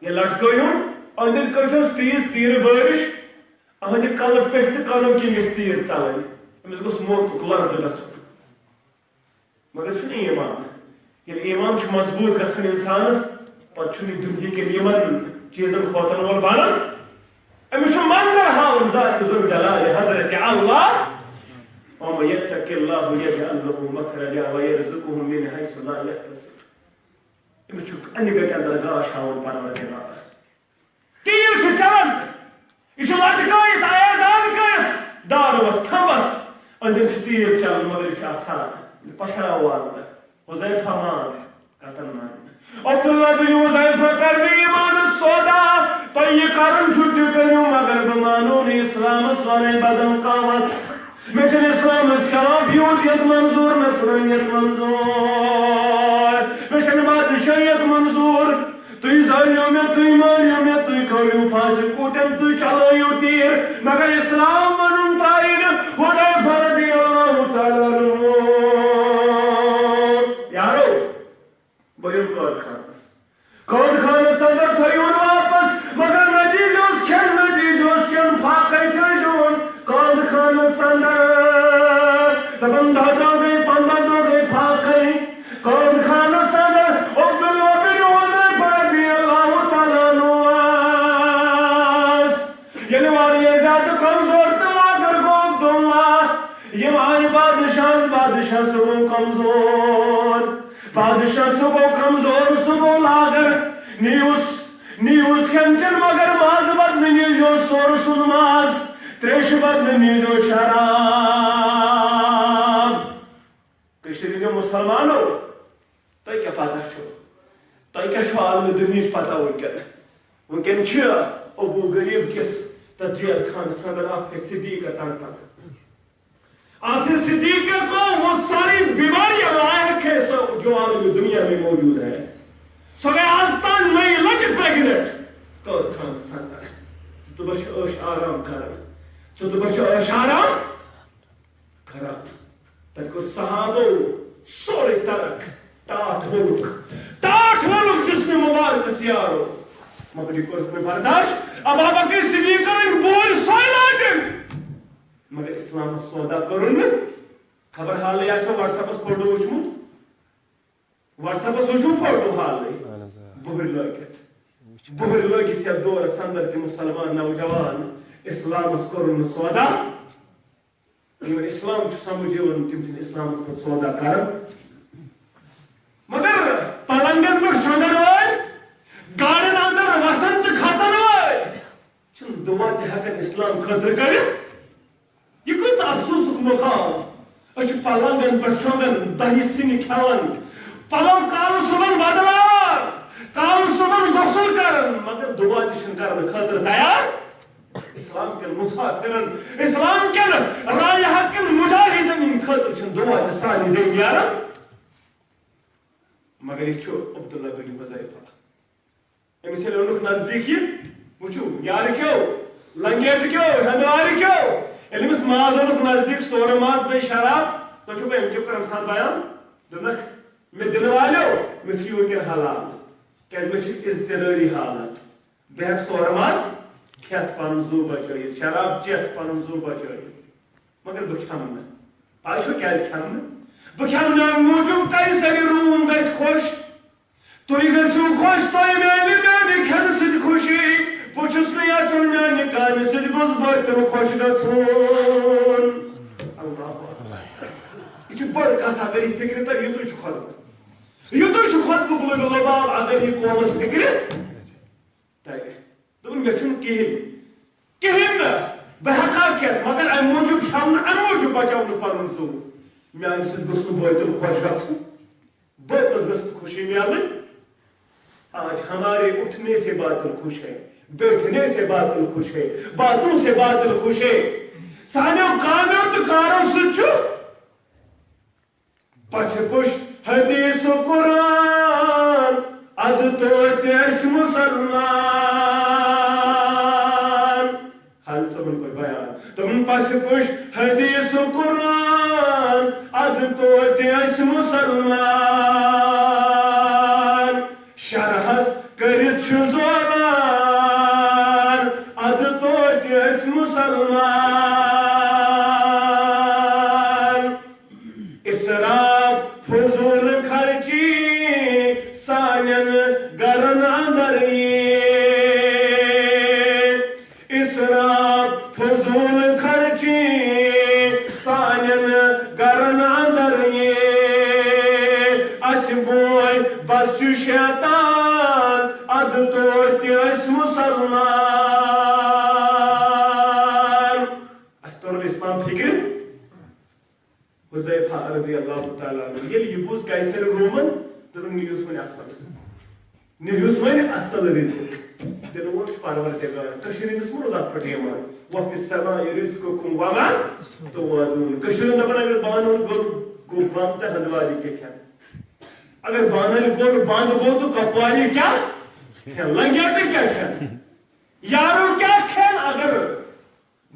یہِ لٹکٲیِو، أنٛدٕرۍ کٔرۍہوس تیز تیٖرٕ بٲرِش، أہنٛدِ کلہٕ پٮ۪ٹھۍ تہٕ کَنو کِنۍ گژھِ تیٖر ژلٕنۍ۔ أمِس گوٚژھ موتُک لرزٕ گژھُن۔ مگر چھُنہٕ ایمان۔ ییٚلہِ ایمان چھُ مضبوٗط گژھان اِنسانَس، پتہٕ چھُنہٕ یہِ دُنہِکٮ۪ن یِمن چیٖزن کھوژن وول بنان۔ أمِس چھُ منظر ہاوُن ذات ذوالجلال حضرت اللہ۔ وَمَن يَتَّقِ اللَّهَ يَجْعَل لَّهُ مَخْرَجًا وَيَرْزُقْهُ مِنْ حَيْثُ لَا يَحْتَسِبُ۔ أمِس چھُ اَنہِ گَٹہِ اندر گاش ہاوُن پروردگار۔ تیٖر چھُ چلان، یہِ چھُ لٹکٲیِتھ، ایازان کٔرِتھ دارُوَس تھمبس۔ أنٛدرۍ چھُ تیٖر چلان، مگر یہِ چھُ آسان۔ یہِ پشراو والُن۔ حذیفہ مان، کتن مان۔ عبداللہ بن حذیفہ کر مےٚ ایمانس سودا۔ تۄہہِ یہِ کرُن چھُ تہِ کٔرِو، مگر بہٕ مانو نہٕ اسلامس ورٲے بدل کانٛہہ وتھ۔ مےٚ چھُنہٕ اسلامس خلاف یوٗت یوت منظور، نصرٲنیت منظور۔ مےٚ چھَنہٕ بادشٲہیت منظور۔ تُہۍ زٲلِو مےٚ، تُہۍ مٲرِو مےٚ، تُہۍ کھٲلِو پھاسہِ کوٗٹٮ۪ن، تُہۍ چلٲیِو تیٖر، مگر اسلام وَنُن ترٛایہِ نہٕ حذیفہ رضی اللہ تعالیٰ عنہ۔ یارو، بہٕ یِمہٕ قٲد خانس۔ قٲد خانس اندر تھٲیِو واپس، مگر نتیجہٕ اوس کھٮ۪ن، نتیجہٕ اوس چٮ۪ن، فاقے تھٲیزیون قٲد خانس اندر۔ دپان، دَہ دۄہ گٔے، پنٛداہ دۄہ گٔے، فاقے۔ قٲد خانس اندر عبداللہ بن حذیفہ رضی اللہ تعالیٰ عنہ آس۔ ییٚلہِ واریاہ زیادٕ سُہ گوٚو کمزور، بادشاہ سُہ گوٚو کمزور، سُہ گوٚو لاغر۔ نیوٗس، نیوٗس کھٮ۪ن چٮ۪ن، مگر مازٕ بدلہٕ نیٖزیو سورٕ سُنٛد ماز، تریشہِ بدلہٕ نیٖزیو شراب۔ کٔشیٖرِ ہٕنٛدیو مُسلمانو، تۄہہِ کیٛاہ پتہ چھُ؟ تۄہہِ کیٛاہ چھُ عالمِ دُنیہٕچ پتہ وٕنکٮ۪ن؟ وٕنکٮ۪ن چھِ ابو غریب کِس تتھ جیل خانس اندر آخر صدیقہ تڑپان۔ آخر صدیقہ کو وہ ساری بیماریاں لاحق ہے، سو جو عالم دنیا میں موجود ہے۔ سو گئے آستان نئی لج پریگنٹ قید خانہ سنگر۔ ژٕ دپس چھِ عٲش آرام کران، ژٕ دپس چھِ عٲش آرام کران۔ تتہِ کوٚر صحابو سورُے ترک، ٹاٹھ وولُکھ، ٹاٹھ وولُکھ جسم مبارکس یارو۔ مگر یہِ کوٚرُکھ نہٕ برداشت۔ ابابکر صدیقن بوٗلۍ سۄے لاٹِن۔ مگر اسلامس سودا کوٚرُن نہٕ۔ خبر حالٕے آسیو WhatsApp-س فوٹو وٕچھمُت۔ WhatsApp-س وٕچھِو فوٹو حالٕے۔ اہن حظ، آ۔ بُہٕرۍ لٲگِتھ۔ وٕچھ۔ بُہٕرۍ لٲگِتھ یَتھ دورس اندر تہِ مُسلمان نوجوان اسلامس کوٚرُن نہٕ سودا۔ یِمن اسلام چھُ سمجھ یِوان، تِم چھِنہٕ اسلامس پٮ۪ٹھ سودا کران۔ مگر پلنگن پٮ۪ٹھ شۄنگن وٲلۍ، گاڑٮ۪ن اندر وسان تہٕ کھژان وٲلۍ چھِنہٕ دُعا تہِ ہٮ۪کان اسلام خٲطرٕ کٔرِتھ۔ یہِ کۭژ افسوسُک مقام۔ أسۍ چھِ پلنگن پٮ۪ٹھ شۄنگان، دہہِ سِنہِ کھٮ۪وان، پلو کالہٕ صُبحن بدلاوان، کالہٕ صُبحن غسل کران، مگر دُعا تہِ چھِنہٕ کرنہٕ خٲطرٕ تیار۔ اسلام کٮ۪ن مسافرن، اسلام کٮ۪ن رایحہ کٮ۪ن مجاہدن ہٕنٛدِ خٲطرٕ چھِنہٕ دُعا تہِ سانہِ ذٔریعہٕ نیران۔ مگر یہِ چھُ عبداللہ بن حذیفہ۔ أمِس ییٚلہِ اوٚنُکھ نزدیٖک یہِ، وٕچھِو، یارٕ کیو، لنگیٹہٕ کیو، ہٮ۪نٛدوارٕ کیو، ییٚلہِ أمِس ماز اوٚنُکھ نزدیٖک، سورٕ ماز بیٚیہِ شراب، تۄہہِ چھُو پَے أمۍ کیٛاہ کوٚر اَمہِ ساتہٕ بیان؟ دوٚپنَکھ، مےٚ دِنہٕ والیو، مےٚ چھُ یہِ وٕنکٮ۪ن حلال، کیٛازِ مےٚ چھِ اضطرٲری حالت، بہٕ ہٮ۪کہٕ سورٕ ماز کھٮ۪تھ، پَنُن زُو بچٲیِتھ، شراب چٮ۪تھ، پَنُن زُو بچٲیِتھ، مگر بہٕ کھٮ۪مہٕ نہٕ۔ پَے چھو کیٛازِ کھٮ۪مہٕ نہٕ؟ بہٕ کھٮ۪مہٕ نہٕ اَمہِ موٗجوٗب، قیصرِ روم گژھِ خۄش۔ تُہۍ گٔژھِو خۄش، تۄہہِ میلہِ میانہِ کھٮ۪نہٕ سۭتۍ خوشی۔ بہٕ چھُس نہٕ یژھان میانہِ کامہِ سۭتۍ گوٚژھ بٲطِل خۄش گژھُن۔ اللہ اکبر۔ یہِ چھِ بٔڑ کتھ، اگر یہِ فکرِ تَرِ، یُتُے چھُ خۄطبہٕ۔ یُتُے چھُ خۄطبہُک لُبہِ لُباب، اگر یہِ قومس فکرِ تَرِ۔ دوٚپُن، مےٚ چھُنہٕ کِہیٖنۍ، کِہیٖنۍ نہٕ۔ بہٕ ہٮ۪کہٕ ہا کھٮ۪تھ، مگر اَمہِ موٗجوٗب کھٮ۪مہٕ نہٕ، اَمہِ موٗجوٗب بچاو نہٕ پنُن زُو۔ میانہِ سۭتۍ گوٚژھ نہٕ بٲطِل خۄش گژھُن۔ بٲطلس گٔژھ نہٕ خوشی میلٕنۍ۔ آج ہمارے اٹھنے سے باطل خوش ہے، بیٹھنے سے باطل خوش ہے، باتوں سے باطل خوش ہے۔ سانیو کامیو تہٕ کارو سۭتۍ چھُ پچھ پُش حدیث قرآن، ادٕ توتہِ أسۍ مُسلمان۔ خالد صٲبن کوٚر بیان۔ دوٚپُن، پس پُش حدیث قرآن، ادٕ توتہِ أسۍ مُسلمان۔ شرحس کٔرِتھ چھُ زوران، ادٕ توتہِ أسۍ مُسلمان۔ اسراف فضول خرچی سانٮ۪ن گرن اندر یی۔ اسراف فضول خرچی سانٮ۪ن گرن اندر یی۔ اسہِ بوے بس چھُ شیطان، ادٕ توتہِ أسۍ مُسلمان۔ اسہِ توٚر نہٕ اسلام فکرِ۔ حذیفہ رضی اللہ تعالیٰ عنہ، ییٚلہِ یہِ بوٗز قیصر رومن، دوٚپُن، نِہُس وۄنۍ اصل، نِہُس وۄنۍ اصل رزق۔ دِنہٕ وول چھُ پروردگار۔ کٔشیٖرِ ہٕنٛدِس مہ روٗد اتھ پٮ۪ٹھ یِوان، وفی السماء رزقکم وما توعدون۔ کٔشیٖرِ ہُنٛد دپان، اگر بانہٕ ہُنٛد گوٚو، گوٚو بنٛد تہٕ ہندواری کیٛاہ کھٮ۪ن؟ اگر بانہٕ ہُنٛد گوٚو بنٛد گوٚو تہٕ کۄپواری کیٛاہ کھٮ۪ن؟ لنگیٹہٕ کیٛاہ کھٮ۪ن؟ یارو کیٛاہ کھٮ۪ن؟ اگر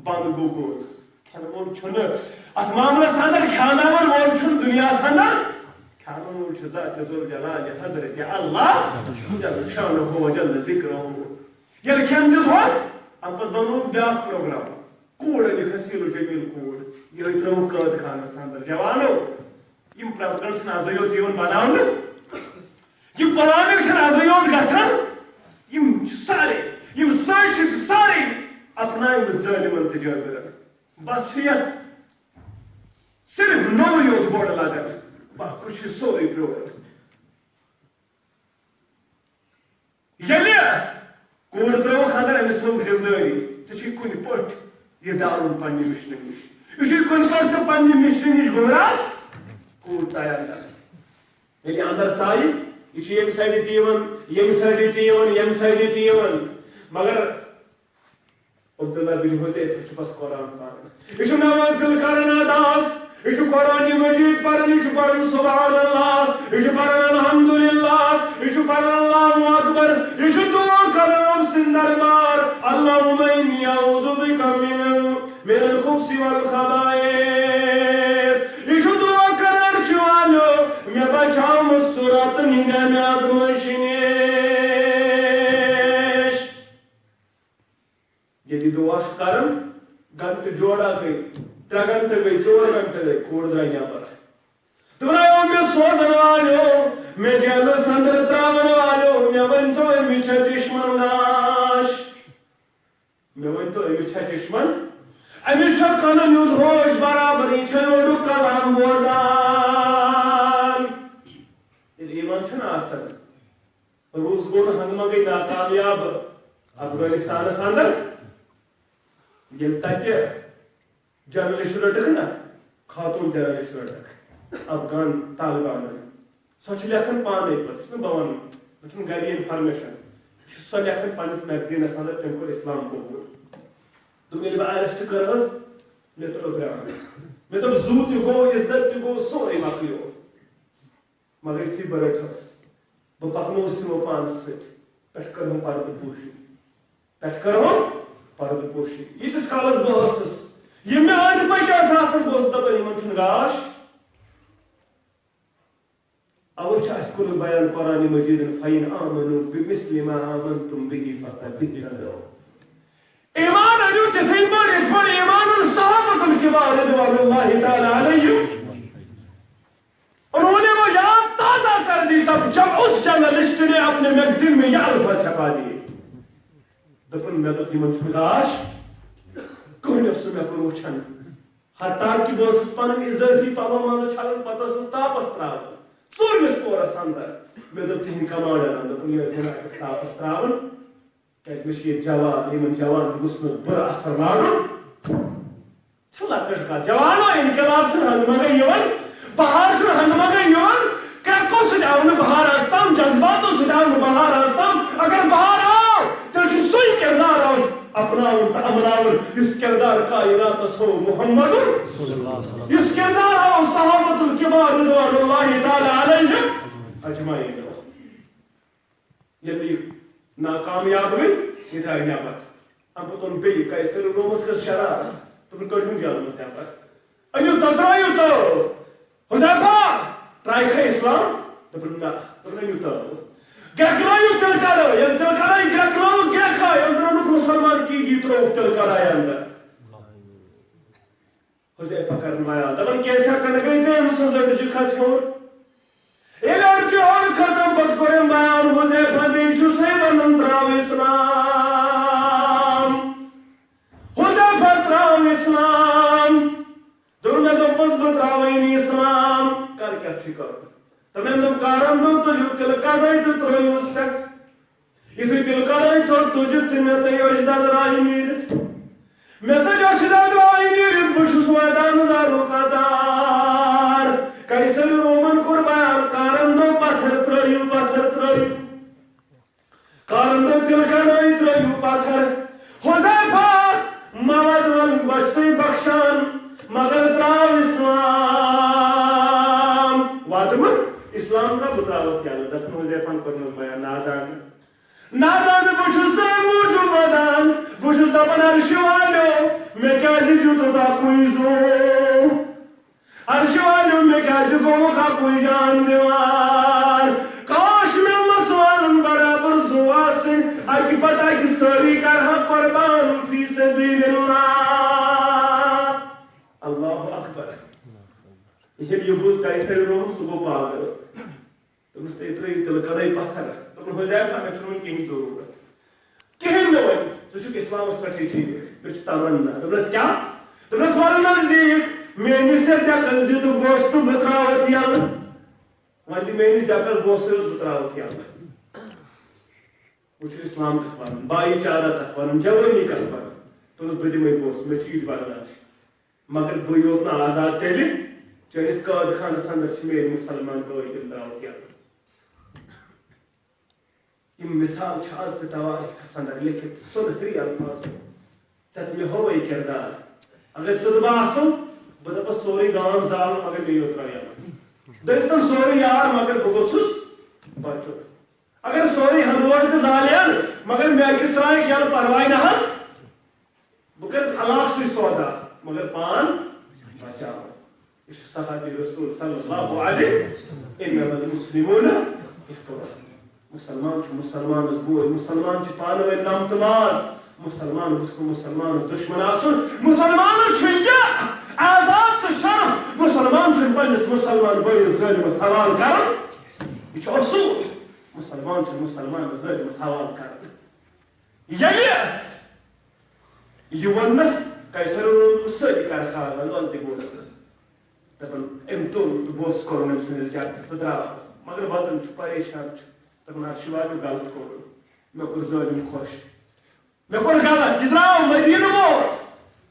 بنٛد گوٚو گوٚو۔ کھٮ۪نہٕ وول چھُنہٕ۔ اتھ معاملس اندر کھیاوناون وول چھُنہٕ دُنیاہس اندر۔ کھیاوناون وول چھُ ذات ذوالجلال حضرت اللہ جل شانہ و جل ذکرہ۔ ییٚلہِ کھٮ۪ن دیُت ہوس، اَمہِ پتہٕ بنووُکھ بیٛاکھ پروگرام۔ کوٗر أنِکھ حسین و جمیل کوٗر۔ یِہوٚے ترٲوٕکھ قٲد خانس اندر۔ جوانو، یِم پروگرام چھِنہٕ ازٕے یوت یِوان بناونہٕ۔ یہِ پلاننگ چھنہٕ ازٕے یوت گژھان، یِم چھِ سارے، یِم سازشہِ چھِ سارے اپناومٕژ ظٲلمن تہٕ جٲبرن۔ بس چھُ یتھ صرف نوٚوٕے یوت گۄڈٕ لگان، باقٕے چھُ سورُے پرٛون۔ ییٚلہِ کوٗر ترٲوٕکھ اندر، أمِس لوٚگ ذمہٕ دٲری، ژےٚ چھُے کُنہِ پٲٹھۍ یہِ ڈالُن پننہِ مِشنہِ نِش۔ یہِ چھُے کُنہِ پٲٹھۍ ژےٚ پننہِ مِشنہِ نِش گوٚبران، کوٗر ژایہِ اندر۔ ییٚلہِ اندر ژایہِ، یہِ چھُ ییٚمہِ سایڈٕ تہِ یِوان، ییٚمہِ سایڈٕ تہِ یِوان، ییٚمہِ سایڈٕ تہِ یِوان، مگر عبداللہ بن حذیفہ چھُ بس قرآن پران۔ یہِ چھُ نوافل کران ادا۔ یہِ چھُ قرآن مجید پران، یہِ چھُ پران سبحان اللہ، یہِ چھُ پران الحمدللہ، یہِ چھُ پران اللہ اکبر، یہِ چھُ دعا کران رب سٕنٛدِ دربار، اللہم انی اعوذ بک من، من الخبث والخبائث۔ یہِ چھُ دعا کران، عرشہِ والو، مےٚ بچاو مستوراتن ہٕنٛدِ امہِ آزمٲیشہِ نِش۔ ییٚلہِ یہِ دعا چھُ کران، گنٹہٕ جوڑا گٔے، ترٛےٚ گنٹہٕ گٔے، ژور گنٹہٕ گٔے، کوٗر درٛاے نٮ۪بر۔ دوٚپُن، "اے مےٚ سوزن والیو، مےٚ جیلس اندر ترٛاون والیو، مےٚ ؤنۍ تو، أمِس چھا چشمن گاش؟" مےٚ ؤنۍ تو، أمِس چھا چشمن؟ أمِس چھا کنن ہُنٛد ہوش برابر؟ یہِ چھا یورُک کلام بوزان؟ ییٚلہِ ایمان چھُنہٕ آسان، روٗس گوٚو نہٕ ہنگہٕ منگے ناکامیاب افغانستانس اندر۔ ییٚلہِ تتہِ جرنلسٹ رٔٹٕکھ نا، خاتون جرنلسٹ رٔٹٕکھ افغان طالبانن، سۄ چھِ لیکھان پانے، پتہٕ چھُس نہٕ بہٕ ونان، مےٚ چھُنہٕ گرِ انفارمیشن، یہِ چھِ سۄ لیکھان پننِس میگزینس اندر، تٔمۍ کوٚر اسلام قبول۔ دوٚپُن، ییٚلہِ بہٕ ارسٹ کٔرہَس، مےٚ ترٛٲو گرٛان۔ مےٚ دوٚپ، زُو تہِ گوٚو، عزت تہِ گوٚو، سورُے مۄکلیو۔ مگر یُتھُے بہٕ رٔٹہَس، بہٕ پکنووُس تِمو پانَس سۭتۍ، پٮ۪ٹھٕ کٔرہَم پردٕ پوشی، پٮ۪ٹھٕ کٔرہَم پردٕ پوشی۔ ییٖتِس کالَس بہٕ ٲسٕس، یِم مےٚ أنٛدۍ پٔکۍ ٲسۍ آسان، بہٕ اوسُس دَپان، یِمَن چھُنہٕ گاش۔ اَوَے چھُ اَسہِ کوٚرمُت بیان قرآن مجیدَن، "فَإِنْ آمَنُوا بِمِثْلِ مَا آمَنْتُمْ بِهِ فَقَدِ اهْتَدَوْا۔" ایمان أنِو تِتھٕے پٲٹھۍ، یِتھ پٲٹھۍ ایمان اوٚن صحابتُن کبار رضوان اللہ تعالیٰ علیہم۔ انہوں نے وہ یاد تازہ کر دی، تب جب اس جرنلسٹ نے اپنے میگزین میں یہ الفاظ چھپا دیے۔ دوٚپُن، مےٚ دوٚپ، یِمن چھُنہٕ گاش، کٕہٕنۍ اوس نہٕ مےٚ کُن وٕچھان۔ حتیٰ کہِ بہٕ ٲسٕس پنٕنۍ اِضٲفی پلو منٛزٕ چھلان، پتہٕ ٲسٕس تاپس ترٛاوان۔ ژوٗرمِس پورس اندر مےٚ دوٚپ تِہنٛدۍ کمانڈرن، دوٚپُن، یہِ ٲسۍ زن اتٮ۪تھ تاپس ترٛاوان، کیازِ مےٚ چھِ ییٚتہِ جوان، یِمن جوانن گوٚژھ نہٕ بُرٕ اثر لارُن۔ چھِ لۄکٕٹ کتھ، جوانو، انقلاب چھُنہٕ ہنگہٕ منگے یِوان، بہار چھُنہٕ ہنگہٕ منگے یِوان۔ کرٛٮ۪کو سۭتۍ آو نہٕ بہار از تام، جذباتو سۭتۍ آو نہٕ بہار از تام۔ اگر بہار آو، تیٚلہِ چھُ سُے کردار از اپناوُن تہٕ امناوُن، یُس کردار کائناتس ہوو محمد۔ یُس کردار ہوو صحابت الکبار رضوان اللہ تعالیٰ علیہم اجمعین۔ ییٚلہِ یہِ ناکامیاب گٔے، یہِ درٛاے نٮ۪بر۔ اَمہِ پَتہٕ اوٚن بیٚیہِ قیصر رومَس کٔر شرارت، دوٚپُن، "کٔڑۍہُن جیلہٕ منٛز نٮ۪بر۔ أنِو تہٕ ترٛٲیِو تٲو۔" حذیفہ، ترٛایہِ کھا اسلام؟ دوٚپُن، "نہ۔" دوٚپُن، "أنِو تٲو۔" گرٛٮ۪کنٲیِو تِلہٕ کَڑٲے، ییٚلہِ تِلہٕ کَڑٲے گرٛٮ۪کنٲوٕکھ، گرٛٮ۪کھ آے، أنٛدرٕ اوٚنُکھ مُسلمان کی، یہِ ترٛووُکھ تِلہٕ کَڑٲے اَندر۔ حذیفہ کرن بیان، دپان، کیسا کن گئی تہٕ أمۍ سٕنٛز أڈجہِ کھژ ہیوٚر۔ ییٚلہِ أڈجہِ ہیوٚر کھژن، پتہٕ کوٚر أمۍ بیان، حذیفہ، بیٚیہِ چھُ سُے ونان، ترٛاو اسلام۔ حذیفہ، ترٛاو اسلام۔ دوٚپُن، مےٚ دوٚپمَس، بہٕ ترٛاوَے نہٕ اسلام۔ کر کیٛاہ چھُے کرُن؟ تہٕ مےٚ دوٚپ، کارن دوٚپ، تُلِو تِلہٕ کَڑٲے تہٕ ترٛٲیِوس پٮ۪ٹھ۔ یُتھُے تِلہٕ کَڑٲے تھوٚد تُجہِ تہٕ مےٚ ژٔج أچھ دَزراے نیٖرِتھ۔ مےٚ ژٔج أچھ دَزراے نیٖرِتھ، بہٕ چھُس وٲدان زَرُک قطار۔ قیصر رومن کوٚر بیان، کارن دوٚپ، پَتھر ترٛٲیِو، پَتھر ترٛٲیِو۔ کارن دوٚپ، تِلہٕ کَڑٲے ترٛٲیِو پَتھر۔ حذیفہ، موت وَل بَچھسٕے بخشان، مگر ترٛاو اِسلام۔ وَدٕ مہٕ، اِسلام ترٛاو، بہٕ ترٛاوَس یَلہٕ۔ دَپان حذیفہن کوٚرمَس بیان، نادان۔ نادان بہٕ چھُس تۄہہِ موٗجوٗب ودان، بہٕ چھُس دپان، عرشہِ والیو، مےٚ کیازِ دیُتُتھ اکُے زُو؟ عرشہِ والیو، مےٚ کیازِ گوٚوُکھ اکُے جان دِوان؟ کاش مےٚ مسوالن برابر زُو آسہٕ، اکہِ پتہٕ اکہِ سٲری کرہا قربان فی سبیل اللہ۔ اللہ اکبر۔ ییٚلہِ یہِ بوٗز قیصر روم، سُہ گوٚو پاگل۔ دوٚپمَس، "تُہۍ ترٛٲیِو تِلہٕ کَڑٲے پَتھر۔" دوٚپُن، "حذیفہ، مےٚ چھُنہٕ وۄنۍ کِہیٖنۍ ضروٗرت۔ کِہیٖنۍ نہٕ وۄنۍ۔ ژٕ چھُکھ اِسلامَس پٮ۪ٹھٕے ٹھیٖک۔ مےٚ چھُ تَمنا۔" دوٚپنَس، "کیٛاہ؟" دوٚپنَس، "وَل نزدیٖک۔" میٲنِس یتھ ڈٮ۪کس دِ تہٕ بوس تہٕ بہٕ ترٛاوتھ یلہٕ۔ وۄنۍ دِ میٲنِس ڈٮ۪کس بوسٕے یوت، بہٕ ترٛاوتھ یلہٕ۔ وۄنۍ چھُ اسلام کتھ ونان، بھایی چارہ کتھ ونان، جوٲنی کتھ ونان۔ دوٚپُس، بہٕ دِمے بوس، مےٚ چھُ یہِ تہِ برداش۔ مگر بہٕ یوت نہٕ آزاد تیٚلہِ، چٲنِس قٲد خانس اندر چھِ میٲنۍ مُسلمان بٲے، تِم ترٛاوتھ یلہٕ۔ یِم مثال چھِ آز تہِ توٲریٖخس اندر لیکھِتھ سُنہری الفاظو۔ ژےٚ تہٕ مےٚ ہووے کردار۔ اگر ژٕ تہٕ بہٕ آسو، بہٕ دپس سورُے گام زال، مگر مےٚ یوت ترٛاو یلہٕ۔ دٔسۍ تن سورُے یار، مگر بہٕ گوٚژھُس بچُن۔ اگر سورُے ہندوار تہِ زالہِ ہن، مگر مےٚ أکِس ترٛایکھ یلہٕ، پرواے نہ حظ۔ بہٕ کرٕ علاقہٕ سۭتۍ سودا، مگر پان بچاوٕ۔ یہِ چھُ صحابی رسول صلی اللہ علیہ وسلم۔ انما المسلمون اخوہ۔ مُسلمان چھُ مُسلمانس بوے، مُسلمان چھِ پانہٕ ؤنۍ نم تہٕ ماز۔ مُسلمان گوٚژھ نہٕ مُسلمانس دُشمن آسُن۔ مُسلمانس چھُ یہِ عزت تہٕ شرف، مُسلمان چھُنہٕ پننِس مُسلمان بٲیِس ظٲلمس حوالہٕ کرُن۔ یہِ چھُ اصوٗل۔ مُسلمان چھُنہٕ مُسلمانس ظٲلمس حوالہٕ کرُن۔ ییٚلہِ یہِ ووٚننَس قیصر روٗم سۭتۍ کَرٕ کھاز اَنٛدٕ وَنٛدٕ تہِ گوٚو سُہ۔ دَپان، أمۍ توٚل تہٕ بوس کوٚرُن أمۍ سٕنٛدِس ڈٮ۪کَس تہٕ درٛاو۔ مگر وَتَن چھُ، پریشان چھُ۔ دَپان، اَتھ چھُ واریاہ غلط کوٚرمُت۔ مےٚ کوٚر ظٲلِم خۄش۔ مےٚ کوٚر غلط، یہِ درٛاو مدیٖنہٕ ووت۔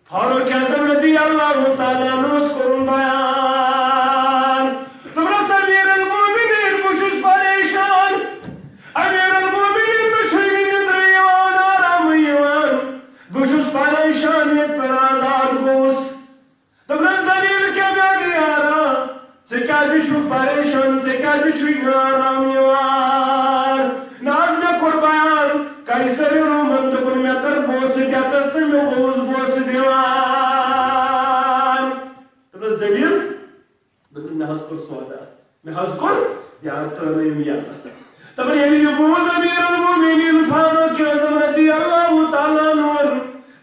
فاروق اعظم رضی اللہ تعالیٰ عنہس کوٚرُن بیان۔ دوٚپنس، امیر المومنین، بہٕ چھُس پریشان۔ امیر المومنین، مےٚ چھُنہٕ نیٚندرٕے یِوان، آرامٕے یِوان۔ بہٕ چھُس پریشان، ییٚتہِ پٮ۪ٹھ آزاد گوٚوُس۔ دوٚپنس، دٔلیٖل کیٛاہ میٛانہِ یارا؟ ژےٚ کیٛازِ چھُکھ پریشان؟ ژےٚ کیٛازِ چھُے نہٕ آرام یِوان؟ نہ حظ، مےٚ کوٚر بیان۔ قیصر رومن دوٚپُن، مےٚ کٔر بوسہٕ ڈٮ۪کس تہٕ مےٚ گوٚوُس بوسہٕ دِوان۔ دوٚپنس، دٔلیٖل؟ دوٚپُن، مےٚ حظ کوٚر سودا۔ مےٚ حظ کوٚر یارٕ ترٛٲونٲوِم یَلہٕ۔ دَپان، ییٚلہِ مےٚ بوٗز امیر المومنین فاروق اعظم رضی اللہ تعالیٰ عنہ،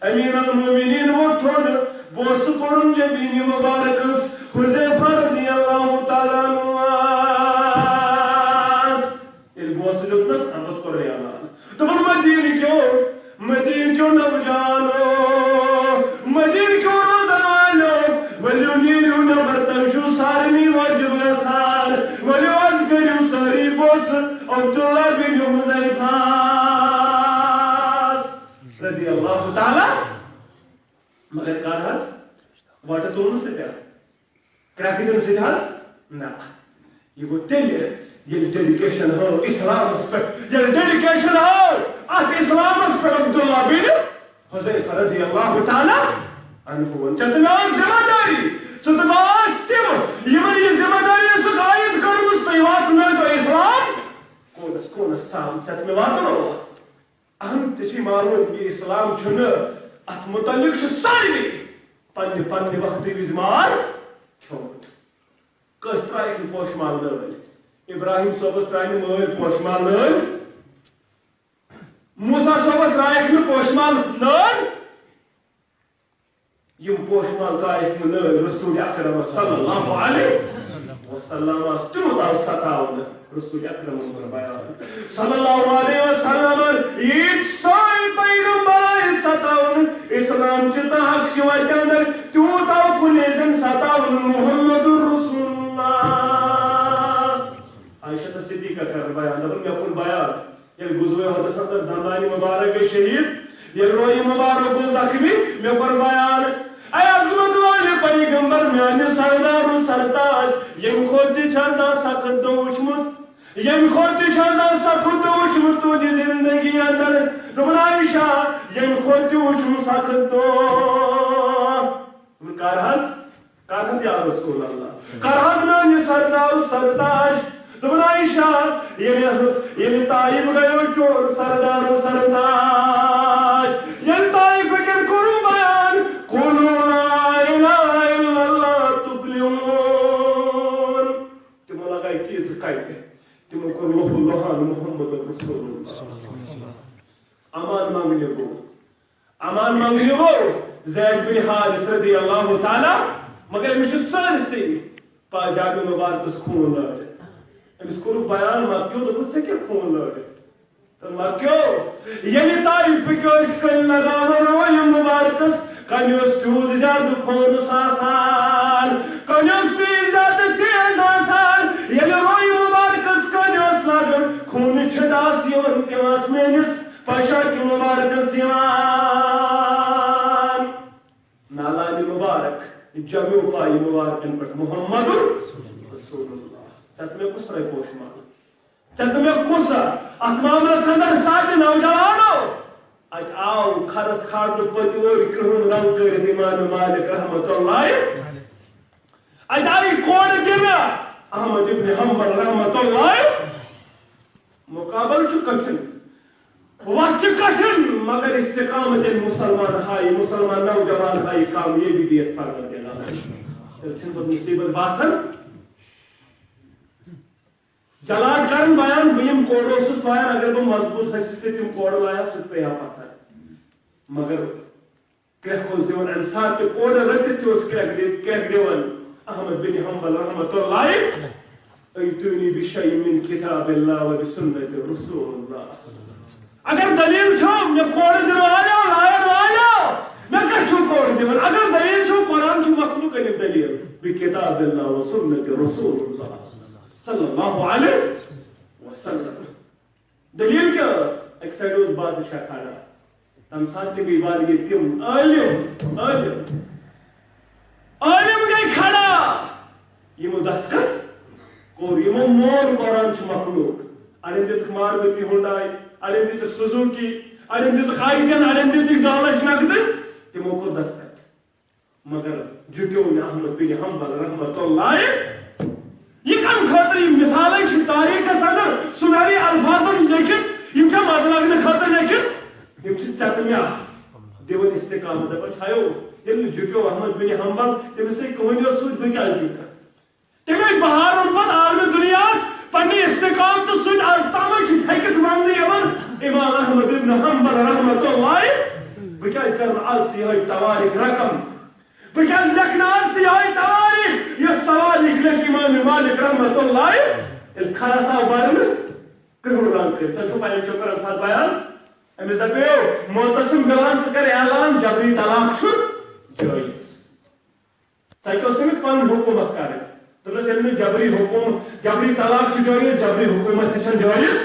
امیر المومنین ووٚتھ تھوٚد، بوسہٕ کوٚرُن جبینہِ مبارکس، حذیفہ رضی اللہ تعالیٰ عنہ۔ ییٚلہِ بوسہٕ دیُتنس، اَمہِ پتہٕ کوٚر اعلان۔ دوٚپُن، مدیٖنہٕ کیو، مدیٖنہٕ کیو نوجوانو، مدیٖنہٕ کیو روزن والو، ؤلِو نیٖرِو نٮ۪بر، تۄہہِ چھُو سارنٕے واجب گژھان، ؤلِو از کٔرِو سٲری بوسہٕ عبداللہ بن حذیفہ رضی اللہ تعالیٰ۔ مگر کر حظ؟ وۄٹہٕ تُلنہٕ سۭتۍ ہا؟ کرٛٮ۪کہٕ دِنہٕ سۭتۍ حظ؟ نہ۔ یہِ گوٚو تیٚلہِ، ییٚلہِ ڈیڈیکیشن ہٲو اسلامس پٮ۪ٹھ، ییٚلہِ ڈیڈیکیشن ہٲو اتھ اسلامس پٮ۪ٹھ عبداللہ بن حذیفہ رضی اللہ تعالیٰ عنہ۔ ژےٚ تہٕ مےٚ ٲس ذمہ دٲری، ژٕ تہٕ بہٕ ٲسۍ تِم، یِمن یہِ ذمہ دٲری ٲسٕکھ عٲید کٔرمٕژ، تُہۍ واتنٲوتو اسلام کوٗنس کوٗنس تام، ژےٚ تہٕ مےٚ واتنووُکھ۔ اہم تہِ چھِ معلوم، یہِ اسلام چھُنہٕ، اتھ متعلق چھُ سارنٕے پننہِ پننہِ وقتہٕ وِزِ مار کھیومُت۔ کٲنٛسہِ ترٛایکھ نہٕ پوشہٕ مال نٲلۍ۔ ابراہیم صٲبس ترٛایہِ نہٕ مٲلۍ پوشہٕ مال نٲلۍ۔ موسیٰ صٲبس ترٛایکھ نہٕ پوشہٕ مال نٲلۍ۔ یِم پوشہٕ مال ترٛایکھ نہٕ نٲلۍ رسول اکرم صلی اللہ علیہ وسلمس، تیوٗت آو ستاونہٕ۔ رسول اکرمن کوٚر بیان صلی اللہ علیہ وسلمن، ییٖتۍ سٲری پیغمبر آیہِ ستاونہٕ، اسلام چہِ تحق چہِ وتہِ اندر تیوٗت آو کُنے زٔنۍ ستاونہٕ، محمد رسول اللہ۔ عائشہ صدیقہ کران بیان، دپان، مےٚ کوٚر بیان۔ ییٚلہِ غزوہ احدس اندر دندانہِ مبارک گٔے شہید، ییٚلہِ رویہِ مبارک گوٚو زخمی، مےٚ کوٚر بیان، اے عظمت والے پیغمبر، میانہِ سردارُک سرتاج، ییٚمہِ کھۄتہٕ تہِ چھا زانٛہہ سخت دۄہ وُچھمُت؟ ییٚمہِ کھۄتہٕ تہِ چھا زانٛہہ سخت دۄہ وُچھمُت تُہنٛدِ زندگی اندر؟ دوٚپُن، عائشہ، ییٚمہِ کھۄتہٕ تہِ وُچھُم سخت دۄہ۔ دوٚپُن، کر حظ؟ کر حظ یا رسول اللہ، کر حظ میانہِ سردارُک سرتاج۔ دوٚپُن، عائشہ، ییٚلہِ، ییٚلہِ طائف گٔیو چون سردارُک سرتاج، ییٚلہِ طائف کٮ۪ن کوٚرُم بیان، قولوا لا الہ الا اللہ تفلحون۔ تِمو لگایہِ تیٖژٕ کَنہِ، تِمو کوٚر لوہ لوہان محمد رسول اللہ۔ امان منگنہِ گوٚو۔ امان منگنہِ گوٚو زید بن حارث رضی اللہ تعالیٰ، مگر أمِس چھُ سٲرسٕے پاجامہِ مبارکس خوٗن لٲرِتھ۔ أمِس کوٚرُکھ بیان، مکیو، دوٚپُکھ، ژےٚ کیٛاہ خوٗن لٲرِتھ؟ تہٕ مکیو، ییٚلہِ طائفٕکۍ ٲسۍ کٔنۍ لگاوان رویہِ مبارکس، کَنہِ اوس تیوٗت زیادٕ فورس آسان۔ جمع پایہِ مبارکن پٮ۪ٹھ محمد رسول اللہ۔ ژےٚ تہٕ مےٚ کُس ترٛٲوۍ پوشہٕ مال؟ ژےٚ تہٕ مےٚ کُس؟ اتھ معاملس اندر ساتہِ نوجوانو، اتہِ آو کھرس کھارنہٕ پٔتۍ وٲرۍ کرٛہُن رنگ کٔرِتھ امام مالک رحمت اللہ۔ اتہِ آیہِ کورِ دِنہٕ احمد ابن حنبل رحمت اللہ۔ مقابل چھُ کٹھن، وقت چھُ کٹھن، مگر استقامت ییٚلہِ مسلمان ہایہِ، مسلمان نوجوان ہایہِ، کامیٲبی دِیَس پروردگار۔ تیٚلہِ چھِنہٕ پتہٕ مصیبت باسان۔ جلاد کرن بیان، بہٕ یِم کورٕ اوسُس لایان، اگر بہٕ مضبوط ہسہِ تہِ تِم کورٕ لایان، سُہ تہِ پیٚیہِ ہا پتھر۔ مگر کرٛٮ۪کھ اوس دِوان، اَمہِ ساتہٕ تہِ کورٕ رٔٹِتھ تہِ اوس کرٛٮ۪کھ دِ-، کرٛٮ۪کھ دِوان۔ احمد بن حنبل رحمت اللہ، "ائتونی بشیء من کتاب اللہ و بسنت رسول اللہ۔" اگر دلیل چھو، مےٚ کورٕ دِنہٕ والٮ۪و، لایَن والٮ۪و، مےٚ کتہِ چھو کورٕ دِوان؟ اگر دلیل چھو، قرآن چھُ مخلوق اَمیُک دلیل، بکتاب اللہ و سنت رسول اللہ صلی اللہ علیہ وسلم۔ دلیل کیٛاہ ٲس؟ اَکہِ سایڈٕ اوس بادشاہ کھڑا۔ تَمہِ ساتہٕ تہِ گٔے واریاہ تِم عٲلِم، عٲلِم، عٲلِم گٔے کھڑا۔ یِمو دستخط کوٚر، یِمو مون قرآن چھُ مخلوق۔ اَڑٮ۪ن دِژٕکھ ماروتی ہُنڈاے، اَڑٮ۪ن دِژٕکھ سوزوکی، اَڑٮ۪ن دِژٕکھ آی ٹین، اَڑٮ۪ن دِژٕکھ دَہ لَچھ نقدٕ۔ تِمو کوٚر دستخط۔ مگر جُٹیو نہٕ احمد بن حنبل رحمت اللہ۔ یہِ کَمہِ خٲطرٕ؟ یِم مثالے چھِ تاریخس اندر سُنہری الفاظن لیکھِتھ، یِم چھِ مزٕ لگنہٕ خٲطرٕ لیکھِتھ۔ یِم چھِ ژےٚ تہٕ مےٚ دِوان استقامت، دپان چھایو، ییٚلہِ نہٕ جُٹیو احمد بن حنبل، تٔمِس سۭتۍ کٕہٕنۍ اوس سۭتۍ، بہٕ کیٛازِ جُٹہٕ؟ تَمے بہارُن پتہٕ عالمِ دُنیاہَس پننہِ استقامتہٕ سۭتۍ از تامَے چھِ تھٔکِتھ وننہٕ یِوان، امام احمد ابن حنبل رحمت اللہ، بہٕ کیٛازِ کرٕ نہٕ از تہِ یِہوٚے تواریخ رقم؟ بہٕ کیٛازِ لیکھٕ نہٕ از تہِ یِہوٚے تواریخ، یۄس تواریخ لیچھ امام مالک رحمت اللہ؟ ییٚلہِ کھرس آو برنہٕ، کرٛہُن رنگ کٔرِتھ۔ تۄہہِ چھو پَے أمۍ کیٛاہ کوٚر اَمہِ ساتہٕ بیان؟ أمِس دَپیو، "معتصم بِلال، ژٕ کر اعلان، جبری طلاق چھُ جٲیِز۔" تَتہِ اوس تٔمِس پَنٕنۍ حکوٗمت کَرٕنۍ۔ دوٚپنَس، ییٚلہِ نہٕ جبری حکوٗم-، جبری طلاق چھُ جٲیِز، جبری حکوٗمت تہِ چھَنہٕ جٲیِز۔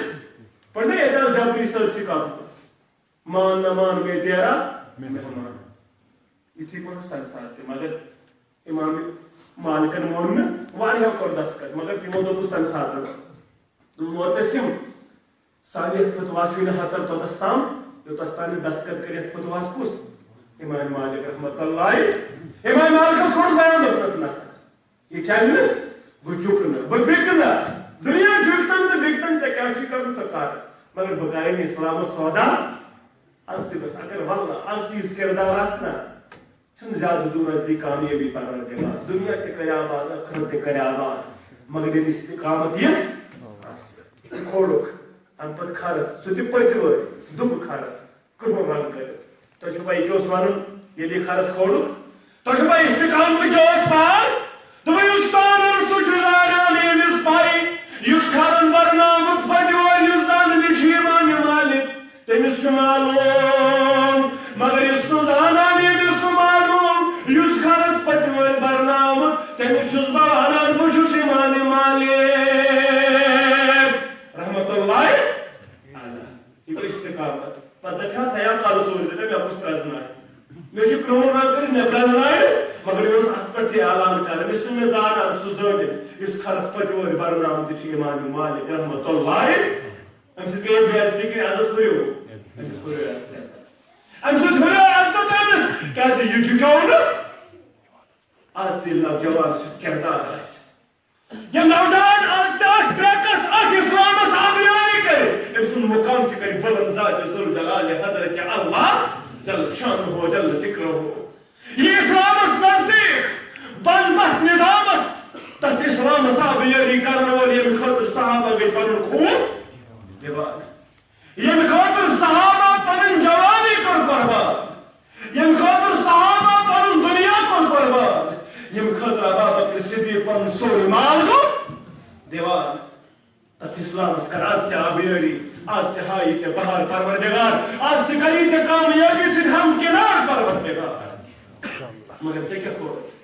پَتہٕ نہ ییٚتہِ آو جبری سٲرسٕے قبضہٕ۔ مان نہ مان گٔے تیرا مہمان۔ یِتھُے کوٚرُکھ تَمہِ ساتہٕ تہِ، مگر اِمام مالکَن مون نہٕ، واریاہو کوٚر دستخط، مگر تِمو دوٚپُس تَمہِ ساتہٕ، "معتصم، سانہِ یتھ فتواہس چھُے نہٕ ہژر توٚتس تام، یوٚتس تام نہٕ دستخط کٔرِتھ فتواہس کُس؟" امام مالک رحمت اللہ۔ امام مالکس کوٚر بیان، دوٚپنس، "نسا، یہِ چلہِ نہٕ، بہٕ جُکہٕ نہٕ، بہٕ بِکہٕ نہٕ۔ دُنیا جُکتن تہٕ بِکتن، ژےٚ کیٛاہ چھُے کرُن، ژٕ کر، مگر بہٕ کرے نہٕ اسلامس سودا از تہِ گژھ، اگر واللہ از تہِ یُتھ کردار آسہِ نا، چھُنہٕ زیادٕ دوٗر نزدیٖک کامیٲبی پروردگار۔ دُنیا تہِ کرِ آباد، ٲخرت تہِ کرِ آباد، مگر ییٚلہِ استقامت یِژھ آسہِ۔" کھولُکھ اَمہِ پتہٕ کھرس، سُہ تہِ پٔتۍ وٲرۍ، دوٚپُکھ کھرس، کرٛہُن رنگ کٔرِتھ۔ تۄہہِ چھُو پَے یہِ کیٛاہ اوس وَنُن، ییٚلہِ یہِ کھرس کھولُکھ؟ تۄہہِ چھُو پَے استقامت کیٛاہ اوس پَر؟ دوٚپُن، یُس زانان سُہ چھُ زانان، ییٚمِس پَے، یُس کھرس برناوُکھ پٔتۍ وٲرۍ، یُس زاننہِ چھُ امام مالک، تٔمِس چھُ معلوم، مگر یُس نہٕ زانان، ییٚمِس نہٕ معلوم، یُس کھرس پٔتۍ وٲرۍ برناوُکھ، تٔمِس چھُس بہٕ وَنان، بہٕ چھُس امام مالک رحمت اللہ علیہ۔ یہِ گوٚو استقامت۔ پتہٕ دَپہِ ہا، تھیا کَلہٕ ژوٗرِ دَپہِ، مےٚ کُس پرٛزنایہِ؟ مےٚ چھُ کرٛہُن رنٛگ کٔرِتھ، مےٚ پرٛزنایہِ، مگر یہِ اوس اَتھ پٮ۪ٹھ تہِ اعلان کران، یُس نہٕ مےٚ زانان، سُہ زٲنِتھ، یُس کھرس پٔتۍ وٲرۍ برناوُن تہِ چھُ امام مالک رحمت اللہ۔ اَمہِ سۭتۍ گٔیے بے عزتی کِنہٕ عزت ہُریو؟ أمِس ہُریو عزت۔ اَمہِ سۭتۍ ہُریو عزت أمِس، کیٛازِ یہِ چھُ کیٛاہ وَنان؟ آز تہِ ییٚلہِ نوجوان سُہ کردار آسہِ، ییٚلہِ نوجوان آز تہِ اَتھ ٹرٛکَس، اَتھ اِسلامَس آبیٲری کَرِ، أمۍ سُنٛد مُقام تہِ کَرِ بُلند ذاتِ ذوالجلال حضرت اللہ جل شانہ جل ذکرہ۔ یہِ اِسلامَس نزدیٖک بَنٛد تَتھ نِظامَس، تَتھ اِسلامَس آبیٲری کَرَن وول، ییٚمہِ خٲطرٕ صحابہ گٔے پَنُن خوٗن دِوان۔ ییٚمہِ خٲطرٕ صحابہ پنٕنۍ جوانی کٔر قربان، ییٚمہِ خٲطرٕ صحابہ پنُن دُنیا کوٚر قربان، ییٚمہِ خٲطرٕ ابا بکر صدیق پنُن سورُے مال گوٚو دِوان۔ تتھ اسلامس کر از تہِ آبیٲری، از تہِ ہاوِ ژےٚ بہار پروردگار، از تہِ کری ژےٚ کامیٲبی سۭتۍ ہمکنار پروردگار۔ مگر ژےٚ کیٛاہ کوٚرُتھ؟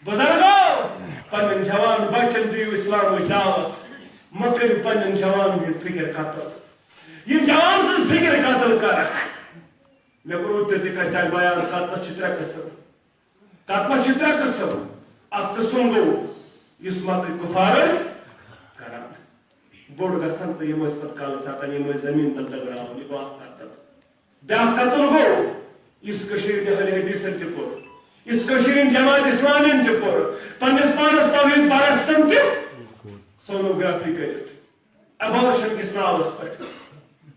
بزرگو، پننٮ۪ن جوان بچن دِیِو اسلامٕچ دعوت، مہ کٔرِو پننٮ۪ن جوانن ہٕنٛز فکر قتل۔ یِم جوان سٕنٛز فکر قتل کرکھ۔ مےٚ کوٚر اوترٕ تہِ کتھِ اکھ بیان، قتلس چھِ ترٛےٚ قٕسم۔ قتلس چھِ ترٛےٚ قٕسم۔ اکھ قٕسم گوٚو یُس مکٕکۍ کُفار ٲسۍ کران، بوٚڑ گژھان تہٕ یِم ٲسۍ پتہٕ کلہٕ ژٹان، یِم ٲسۍ زٔمیٖن تل دبراوان، یہِ گوٚو اکھ قتل۔ بیٛاکھ قتل گوٚو یُس کٔشیٖرِ ہٕنٛدۍ اہلِ حدیثن تہِ کوٚر، یُس کٔشیٖرِ ہٕنٛدۍ جماعت اسلامین تہِ کوٚر، پننِس پانس توحید پرستن تہِ سونوگرافی کٔرِتھ۔ ابارشن کِس ناوس پٮ۪ٹھ۔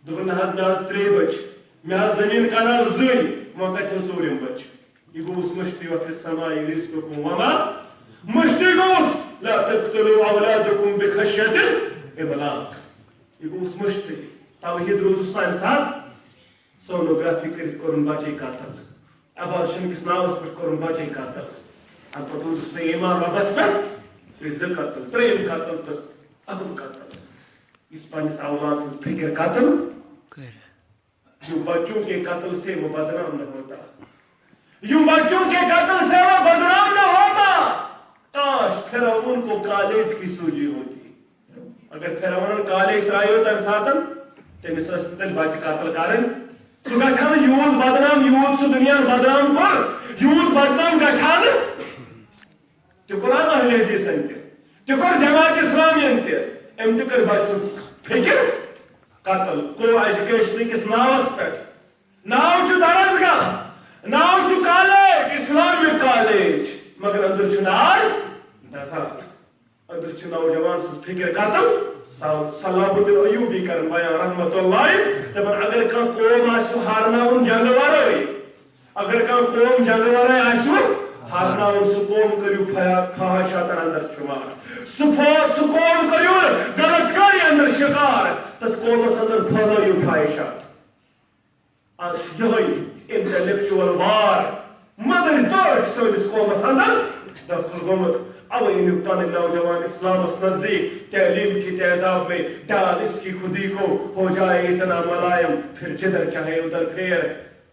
دوٚپُن، "نہ حظ، مےٚ حظ ترٛیٚیہِ بچہِ، مےٚ حظ زٔمیٖن کنال زٕے، وۄنۍ کتہِ ہن ژوٗرِم بچہِ؟" یہِ گوٚوُس مٔشتٕے، "وفی السماء رزقکم وما"، مٔشتٕے گوٚوُس، "لا تقتلوا اولادکم بخشیت املاق"۔ یہِ گوٚوُس مٔشتٕے۔ توحید روٗدُس نہٕ امہِ ساتہٕ۔ سونوگرافی کٔرِتھ کوٚرُن بچے قتل۔ ابارشن کِس ناوس پٮ۪ٹھ کوٚرُن بچے قتل۔ امہِ پتہٕ روٗدُس نہٕ ایمان رۄبس پٮ۪ٹھ۔ یہِ زٕ قتل، ترٛیٚیِم قتل تہٕ اہم قتل، یُس پننِس اولاد سٕنٛز فکر قتل۔ کٔرِتھ۔ یُن بچوں کے قتل سے وہ بدنام نہ ہوتا، یُن بچوں کے قتل سے وہ بدنام نہ ہوتا۔ کاش فرعون کو کالیج کی سوجی ہوتی۔ اگر فرعونن کالیج ترٛایو تمہِ ساتن، تٔمِس ٲسۍ نہٕ تیٚلہِ بچہِ قتل کرٕنۍ۔ سُہ گژھِ ہا نہٕ یوٗت بدنام، یوٗت سُہ دُنیا بدنام کوٚر، یوٗت بدنام گژھِ ہا نہٕ۔ تہِ کوٚر اہل حدیثن تہِ، تہِ کوٚر جماعت اسلامین تہِ۔ أمۍ تہِ کٔر بچہِ سٕنٛز فکر قتل، کو ایجوکیشن کِس ناوس پٮ۪ٹھ۔ ناو چھُ درسگاہ، ناو چھُ کالیج، اسلامک کالیج، مگر أنٛدرٕ چھُ نار دزان۔ أنٛدرٕ چھُ نوجوان سٕنٛز فکر قتل۔ سا-، صلاح الدین ایوبی کرن بیان رحمت اللہ، دپان اگر کانٛہہ قوم آسہِ ہارناوُن جنگہٕ ورٲے، اگر کانٛہہ قوم جنگہٕ ورٲے آسہِ ہارناوُن، سُہ قوم کٔرِو فیا-، فحاشاتن اندر شمار۔ سُہ فو-، سُہ قوم کٔرِو غلط کاری اندر شکار۔ تتھ قومس اندر پھہلٲیِو فحاشات۔ از چھُ یِہوٚے intellectual war مدر پٲٹھۍ سٲنِس قومس اندر دٲخل گوٚمُت۔ اوے أنِو پنٕنۍ نوجوان اسلامس نزدیک، تعلیم کی تہذاب میں ڈال اس کی خودی کو، ہو جائے اتنا ملائم، پھر جدھر چاہے ادھر پھیر۔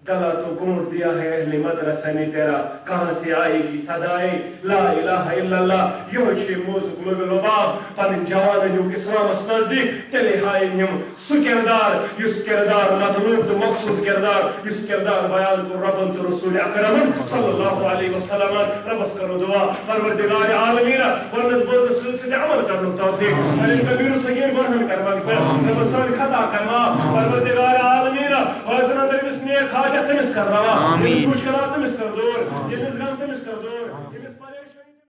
گلا تو گونڈ دیا ہے اہل مدرسہ نے تیرا، کہاں سے آئے گی صدائے لا الہ الا اللہ۔ یِہوٚے چھُ یہِ موضوعُک لُبِ لُباب۔ پنٕنۍ جوانن یُک اسلامس نزدیک، تیٚلے ہاوَن یِم سُہ کردار، یُس کردار مطلوب تہٕ مقصود کردار، یُس کردار بیان کوٚر ربن تہٕ رسول اکرمن صلی اللہ علیہ وسلمن۔ ربس کرو دعا، پروردگار عالمین، ونس بوزنس سۭتۍ سۭتۍ عمل کرنُک توفیق۔ سانٮ۪ن کبیر و صغیر گۄنہن کرما پٮ۪ٹھ ربس سٲنۍ خطا کرما۔ پروردگار عالمین، حٲضِرن تٔمِس نیک حاجت تٔمِس کر روا، آمین۔ تٔمِس مشکلات تٔمِس کر دور، تٔمِس غم تٔمِس کر دور، تٔمِس